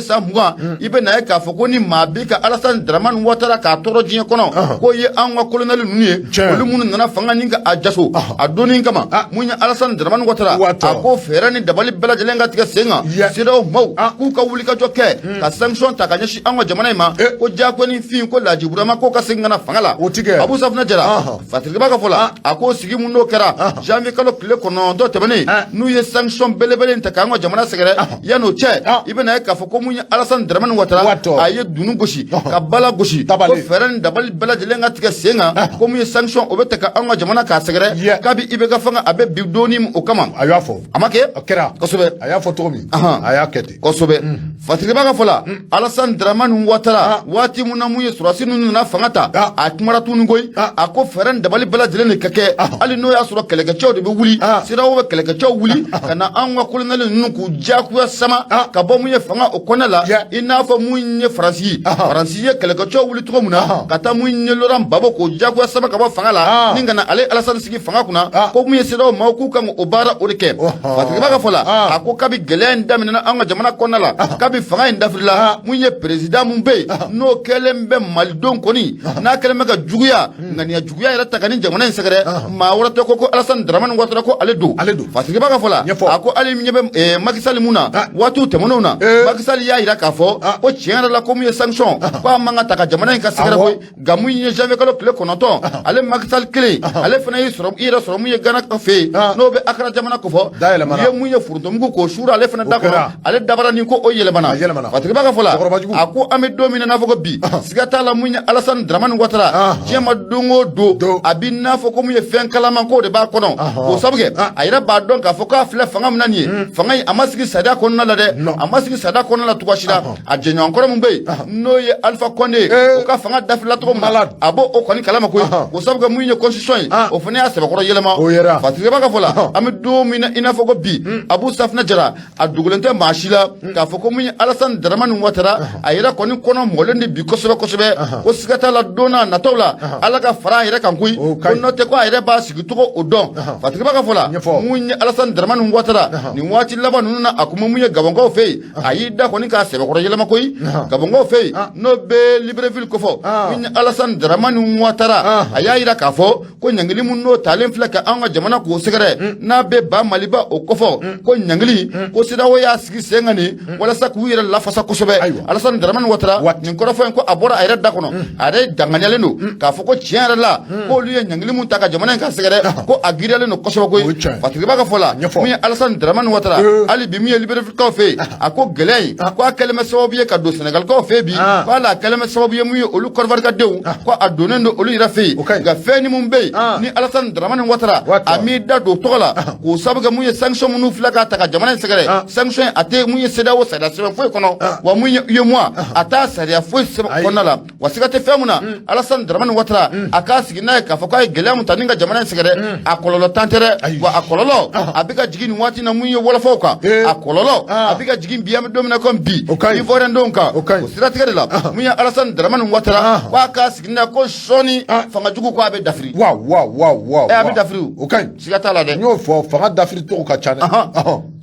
san 2020, i bɛ bɛ na ye k'a fɔ ko ni maa b'i ka Alassane Dramane Ouattara k'a tɔɔrɔ diɲɛ kɔnɔ, k'o ye anw ka colonel ninnu ye, olu minnu nana fanga ni ka a jaso a donni kama. Mun ye Alassane Dramane Ouattara, a ko fɛɛrɛ ni dabali bɛɛ lajɛlen ka tigɛ sen kan, CEDEAO maaw k'u ka wulikajɔ kɛ ka sanction ta ka ɲɛsin anw ka jamana in ma, ko diyagoya ni fin ko Laji Burama k'o ka segin ka na fanga la. O ti kɛ. Abu Safunɛ Jara, Fasiriba ka fɔ la, a ko sigi mun n'o kɛra janvier kalo tile 9 tɛmɛnen, n'u ye sanction belebele in ta k'an ka jamana sɛgɛrɛ, yan'o cɛ, i bɛna ye k'a fɔ ko mun ye Alassane Dramane Ouattara, a ye dunun gosi ka bala gosi ko fɛɛrɛ ni dabali bɛɛ lajɛlen ka tigɛ sen kan, ko mun ye sanction o bɛ ta ka an ka jamana k'a sɛgɛrɛ kabi IBK fanga a bɛ bi donni o kama. A y'a fɔ. A ma kɛ? A kɛra. Kosɛbɛ. A y'a fɔ cogo min, a y'a kɛ ten. Kosɛbɛ. Fasiriba ka fɔ la, Alassane Dramane Ouattara, waati mun na mun ye sɔrɔdasi ninnu nana fanga ta, a kumara tuguni koyi. A ko fɛɛrɛ ni dabali bɛɛ lajɛlen de ka kɛ, hali n'o y'a sɔrɔ kɛlɛkɛcɛw de bɛ wuli, CEDEAO bɛ kɛlɛkɛcɛw wuli ka na anw ka colonel ninnu k'u diyagoya sama ka bɔ mun ye fanga o kɔnɔna la, i n'a fɔ mun ye Faransi ye, Faransi ye kɛlɛkɛcɛw wuli cogo min na ka taa mun ye Laurent Gbagbo k'o diyagoya sama ka bɔ fanga la ni ka na ale Alassane sigi fanga kunna, ko mun ye CEDEAO maaw k'u kan o baara o de kɛ. Fasiriba ka fɔ la, a ko kabi gɛlɛya in daminɛna an ka jamana kɔnɔna la, kabi fanga in dafirila, mun ye président mun bɛ yen n'o kɛlen bɛ malidenw kɔni n'a kɛlen bɛ ka juguya ŋaniya juguya yɛrɛ ta ka ni jamana in sɛgɛrɛ, maa wɛrɛ tɛ ko Alassane Dramane Ouattara, ko ale don. Ale don. Fasiriba ka fɔ la, a ko hali ɲɛ bɛ Macky Sall mun na, waatiw tɛmɛnenw na, Macky Sall y'a jira k'a fɔ ko tiɲɛ yɛrɛ la, ko mun ye sanction ko a man ka ta ka jamana in ka sɛgɛrɛ koyi. Nka mun ye janvier kalo tile 9, ale Macky Sall kelen, ale fana y'i sɔrɔ i yɛrɛ sɔrɔ mun ye Ghana fɛ yen, n'o bɛ Accra jamana kofɔ, u ye mun ye forontomugu k'o suuru ale fana da kɔnɔ, ale dabara ni ko o yɛlɛmana. Fasiriba ka fɔ la, a ko an bɛ don min na n'a fɔ ko bi, siga t'a la, mun ye Alassane Dramane Ouattara, diɲɛ ma don o don a b'i n'a fɔ ko mun ye fɛn kalaman k'o de b'a kɔnɔ, k'o sabu kɛ a yɛrɛ b'a dɔn k'a fɔ k'a filɛ fanga min na nin ye, fanga in a ma sigi sariya kɔnɔna la dɛ, a ma sigi sariya kɔnɔna la cogoya si la. A jɛɲɔgɔn kɔrɔ min bɛ yen n'o ye Alpha Condé, o ka fanga dafirila cogo min na, a b'o o kɔni kalama koyi, k'o sabu kɛ mun ye constitution ye, o fana y'a sɛbɛkɔrɔ yɛlɛma. Fasiriba ka fɔ la, an bɛ don min na i n'a fɔ ko bi, Abu Safunɛ Jara, a dogolen tɛ maa si la k'a fɔ ko mun ye Alassane Dramane Ouattara, a yɛrɛ kɔni kɔnɔ mɔlen de bi kosɛbɛ kosɛbɛ, ko siga t'a la don n'a nataw la Ala ka fara a yɛrɛ kan koyi, ko n'o tɛ ko a yɛrɛ b'a sigi cogo o dɔn. Fasiriba ka fɔ la, mun ye Alassane Dramane Ouattara, nin waati laban ninnu na, a kun bɛ mun ye Gabɔnkaw fɛ yen, a y'i da kɔni k'a sɛbɛkɔrɔ yɛlɛma koyi, Gabɔnkaw fɛ yen n'o bɛ Libreville kofɔ. Mun ye Alassane Dramane Ouattara, a y'a jira k'a fɔ ko ɲangili mun n'o talen filɛ ka an ka jamana k'o sɛgɛrɛ, n'a bɛ ba Maliba o kofɔ, ko ɲangili ko CEDEAO y'a sigi sen kan nin walasa k'u yɛrɛ lafasa kosɛbɛ. Alassane Dramane Ouattara, nin kɔrɔfɔ in ko a bɔra a yɛrɛ da kɔnɔ, a yɛrɛ danganiyalen don k'a fɔ ko tiɲɛ yɛrɛ la, k'olu ye ɲangili mun ta ka jamana in ka sɛgɛrɛ, ko a giriyalen don kosɛbɛ koyi. Fasiriba ka fɔ la, mun ye Alassane Dramane Ouattara, hali bi mun ye Librevillekaw fɛ yen, a ko gɛlɛya in ko a kɛlen bɛ sababu ye ka don Sénégalkaw fɛ yen bi, ko hali a kɛlen bɛ sababu ye mun ye olu Côte d'Ivoire ka denw, ko a donnen don olu yɛrɛ fɛ yen. Nka fɛn ni mun bɛ yen ni Alassane Dramane Ouattara a m'i da don tɔgɔ la, k'o sababu kɛ mun ye sanction minnu filɛ k'a ta ka jamana in sɛgɛrɛ, sanction a tɛ mun ye CEDEAO sariya sɛbɛn foyi kɔnɔ, wa mun ye UEMOA a t'a sariya foyi sɛbɛn kɔnɔna la. Wa siga tɛ fɛn mun na, Alassane Dramane Ouattara a k'a sigi n'a ye k'a fɔ k'a ye gɛlɛya mun ta ni ka jamana in sɛgɛrɛ, a kɔlɔlɔ tan tɛ dɛ, wa a kɔlɔlɔ a bɛ ka jigin nin waati na mun ye wɔlɔfɔw kan, a kɔlɔlɔ a bɛ ka jigin bi, an bɛ don min na komi bi, Ivoirien denw kan. O siratigɛ de la, mun ye Alassane Dramane Ouattara, k'a k'a sigi n'a ko sɔɔni fanga jugu ko a bɛ dafiri. Wa wa wa wa. A bɛ dafiri. O ka ɲi. Siga t'a la dɛ. N y'o fɔ, fanga dafiri cogo ka ca dɛ.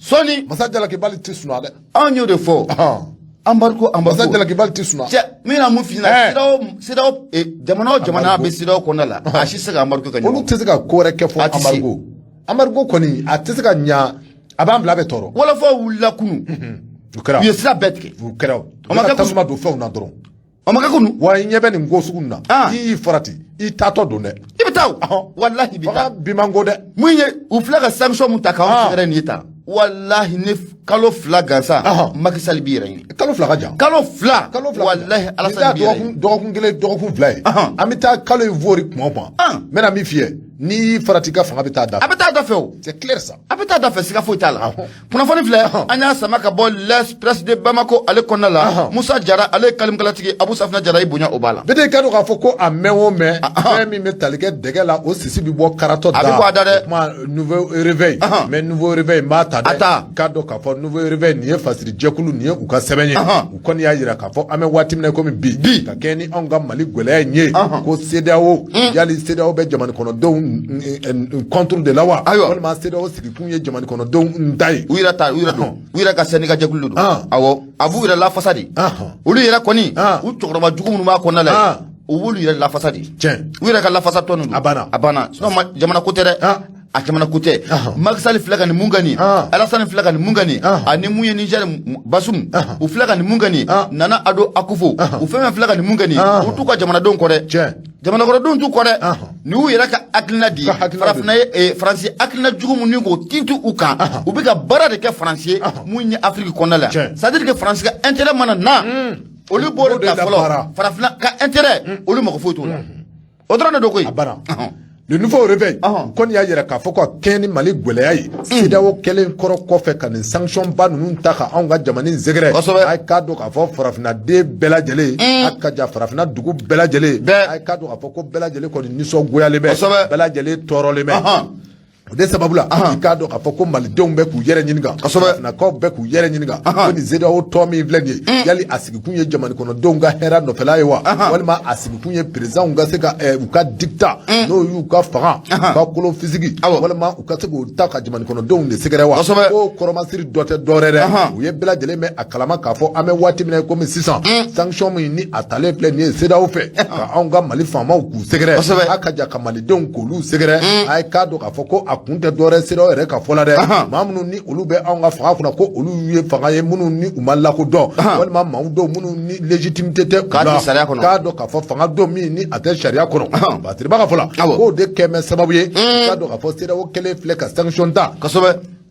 Sɔɔni. Masa jalakibali tɛ sunɔgɔ dɛ. Anw y'o de fɔ. Embargo, embargo. Masa jalakibali tɛ sunɔgɔ. Cɛ, n bɛna mun f'i ɲɛna, CEDEAO, jamana o jamana bɛ CEDEAO kɔnɔna la, a si tɛ se ka embargo kɛ ɲɔgɔn. Olu tɛ se ka ko wɛrɛ kɛ fɔ embargo. Embargo kɔni a tɛ se ka ɲa, a b'an bila a bɛ tɔɔrɔ. Wɔlɔfɔw wulila kunun. O kɛra. U ye sira bɛɛ tigɛ. O kɛra. O ma kɛ tasuma don fɛnw na dɔrɔn. O ma kɛ kunun. Wa i ɲɛ bɛ nin ko sugu nin na. N'i y'i farati, i taatɔ don dɛ. I bɛ taa o. Walahi i bɛ taa. Fanga bi man go dɛ. Mun ye u filɛ ka sanction mun ta k'anw sɛgɛrɛ nin ye tan. Walahi ni kalo 2 gansan, Macky Sall b'i yɛrɛ ɲini. Kalo 2 ka jan. Kalo 2. Kalo 2. Walahi Alassane b'i yɛrɛ ɲini. Dɔgɔkun 1, dɔgɔkun 2 ye. An bɛ taa kalo in fori kuma o kuma. N bɛna min f'i ye, n'i y'i farati i ka fanga bɛ taa da fɛ. A bɛ taa da fɛ o. C'est clair ça. A bɛ taa da fɛ, siga foyi t'a la. Kunnafoni filɛ, an y'a sama ka bɔ L'Express de Bamako ale kɔnɔna la. Musa Jara ale ye kalimkalatigi, Abu Safinɛ Jara i bonya o b'a la. Bɛɛ k'a dɔn k'a fɔ ko a mɛn o mɛn, fɛn min bɛ tali kɛ dɛgɛ la, o sisi bɛ bɔ karatɔ da. A bɛ bɔ a da dɛ. O kuma nouveau réveil. Mais nouveau réveil n b'a ta dɛ. A ta. K'a dɔn k'a fɔ nouveau réveil nin ye fasiri jɛkulu nin ye u ka sɛbɛn ye. U kɔni y'a jira k'a fɔ an bɛ waati min na komi bi. Bi. Ka kɛɲɛ ni anw ka Mali gɛlɛya in ye. Ko CEDEAO yali CEDEAO bɛ jamana kɔnɔdenw contre de la wa? Ayiwa. Walima CEDEAO sigikun ye jamana kɔnɔdenw ta ye. U yɛrɛ ta, u yɛrɛ don, u yɛrɛ ka syndicat jɛkulu de don. Awɔ. A b'u yɛrɛ lafasa de. Olu yɛrɛ kɔni, u cɛkɔrɔba jugu minnu b'a kɔnɔna la, u b'olu yɛrɛ lafasa de. U yɛrɛ ka lafasa tɔn don. A banna. A banna. Sinon jamana ko tɛ dɛ. A jamana ko tɛ. Macky Sall filɛ ka nin mun kɛ nin, Alassane filɛ ka nin mun kɛ nin, ani mun ye Niger Bazoum, u filɛ ka nin mun kɛ nin, Nana Addo Akufo, u fɛn fɛn filɛ ka nin mun kɛ nin, u t'u ka jamanadenw kɔ dɛ. Jamanakɔnɔdenw t'u kɔ dɛ. Nin y'u yɛrɛ ka hakilina di. Farafinna ye Faransi hakilina jugu mun ni k'o tintin u kan, u bɛ ka baara de kɛ Faransi ye mun ye Afiriki kɔnɔna la. C'est à dire que Faransi ka intérêt mana na, olu b'o de ta fɔlɔ. Farafinna ka intérêt, olu mago foyi t'o la. O dɔrɔn de don koyi. A banna. Le Nouveau Réveil kɔni y'a yira k'a fɔ ko a kɛɲɛ ni Mali gɛlɛya ye, CEDEAO kɛlen kɔrɔ kɔfɛ ka nin sanction ba ninnu ta ka anw ka jamana in sɛgɛrɛ, a ye k'a dɔn k'a fɔ farafinnaden bɛɛ lajɛlen, a ka ja farafinna dugu bɛɛ lajɛlen, a ye k'a dɔn k'a fɔ ko bɛɛ lajɛlen kɔni nisɔngoyalen bɛ, bɛɛ lajɛlen tɔɔrɔlen bɛ. O de sababu la, i k'a dɔn k'a fɔ ko malidenw bɛ k'u yɛrɛ ɲininka, farafinnakaw bɛ k'u yɛrɛ ɲininka ko nin CEDEAO tɔn min filɛ nin ye, yali a sigikun ye jamana kɔnɔdenw ka hɛrɛ nɔfɛla ye wa, walima a sigikun ye présidentw ka se ka u ka diktat, n'o y'u ka fanga, u ka kolo fisigi, walima u ka se k'o ta ka jamana kɔnɔdenw de sɛgɛrɛ wa? Ko kɔrɔmasiri dɔ tɛ dɔwɛrɛ dɛ, u ye bɛɛ lajɛlen bɛ a kalama k'a fɔ an bɛ waati min na komi sisan, sanction min ni a talen filɛ nin ye CEDEAO fɛ ka anw ka Mali faamaw k'u sɛgɛrɛ, a ka ja ka malidenw k'olu sɛgɛrɛ, a ye k'a dɔn k'a fɔ ko a kun tɛ dɔwɛrɛ CEDEAO yɛrɛ ka fɔ la dɛ. Maa minnu ni olu bɛ anw ka fanga kunna, ko olu ye fanga ye minnu ni u ma lakodɔn, walima maaw dɔw minnu ni légitimité tɛ u la, k'a dɔn k'a fɔ fanga dɔ min ni a tɛ sariya kɔnɔ. Basiriba ka fɔ la, k'o de kɛ bɛ sababu ye, k'a dɔn k'a fɔ CEDEAO kɛlen filɛ ka sanction ta,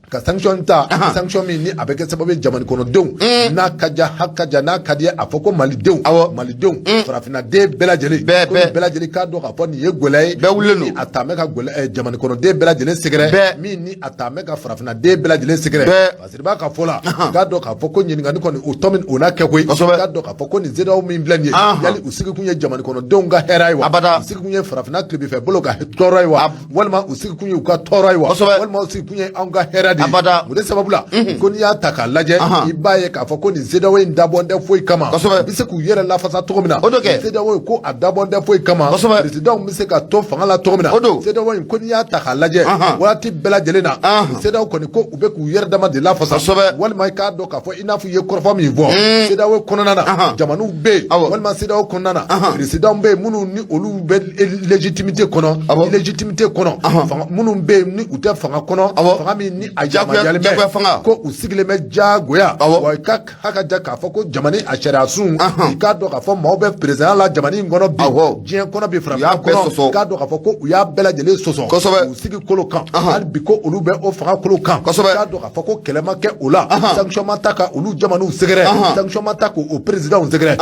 ka sanction ta, sanction min ni a bɛ kɛ sababu ye jamana kɔnɔdenw n'a ka ja, ha ka ja, n'a ka di a fɔ ko malidenw, malidenw, farafinnaden bɛɛ lajɛlen, bɛɛ lajɛlen k'a dɔn k'a fɔ nin ye gɛlɛya ye. Bɛɛ wulilen don. A taamɛ ka gɛlɛya jamana kɔnɔden bɛɛ lajɛlen sɛgɛrɛ, min ni a taamɛ ka farafinnaden bɛɛ lajɛlen sɛgɛrɛ. Basiriba ka fɔ la, k'a dɔn k'a fɔ ko ɲininkali kɔni o tɔ min o n'a kɛ koyi, k'a dɔn k'a fɔ ko nin CEDEAO min filɛ nin ye, yali u sigikun ye jamana kɔnɔdenw ka hɛrɛ ye wa, u sigikun ye farafinna tilebinfɛ bolo ka tɔɔrɔ ye wa, walima u sigikun ye u ka tɔɔrɔ ye wa, walima u sigikun ye anw ka hɛrɛ de ye? O de sababu la, ko n'i y'a ta k'a lajɛ, i b'a ye k'a fɔ ko nin CEDEAO in dabɔn tɛ foyi kama, u bɛ se k'u yɛrɛ lafasa cogo min na. CEDEAO in ko a dabɔn tɛ foyi kama, présidentw bɛ se ka to fanga la cogo min na. CEDEAO in ko n'i y'a ta k'a lajɛ, waati bɛɛ lajɛlen na, CEDEAO kɔni ko u bɛ k'u yɛrɛ dama de lafasa, walima i k'a dɔn k'a fɔ i n'a fɔ i ye kɔrɔfɔ min fɔ, CEDEAO kɔnɔna na jamanaw bɛ yen, walima CEDEAO kɔnɔna na présidentw bɛ yen minnu ni olu bɛ légitimité kɔnɔ, légitimité kɔnɔ, minnu bɛ yen ni u tɛ fanga kɔnɔ, fanga min ni a yamaruyalen bɛ, ko u sigilen bɛ diyagoya. Wa i ka ha ka ja k'a fɔ ko jamana a sariya sun, i k'a dɔn k'a fɔ maaw bɛ président la jamana in kɔnɔ bi, diɲɛ kɔnɔ bi, farafinna kɔnɔ, k'a dɔn k'a fɔ ko u y'a bɛɛ lajɛlen sɔsɔ, u sigi kolo kan hali bi, ko olu bɛ o fanga kolo kan, k'a dɔn k'a fɔ ko kɛlɛ ma kɛ o la, sanction ma ta ka olu jamanaw sɛgɛrɛ, sanction ma ta k'o présidentw sɛgɛrɛ.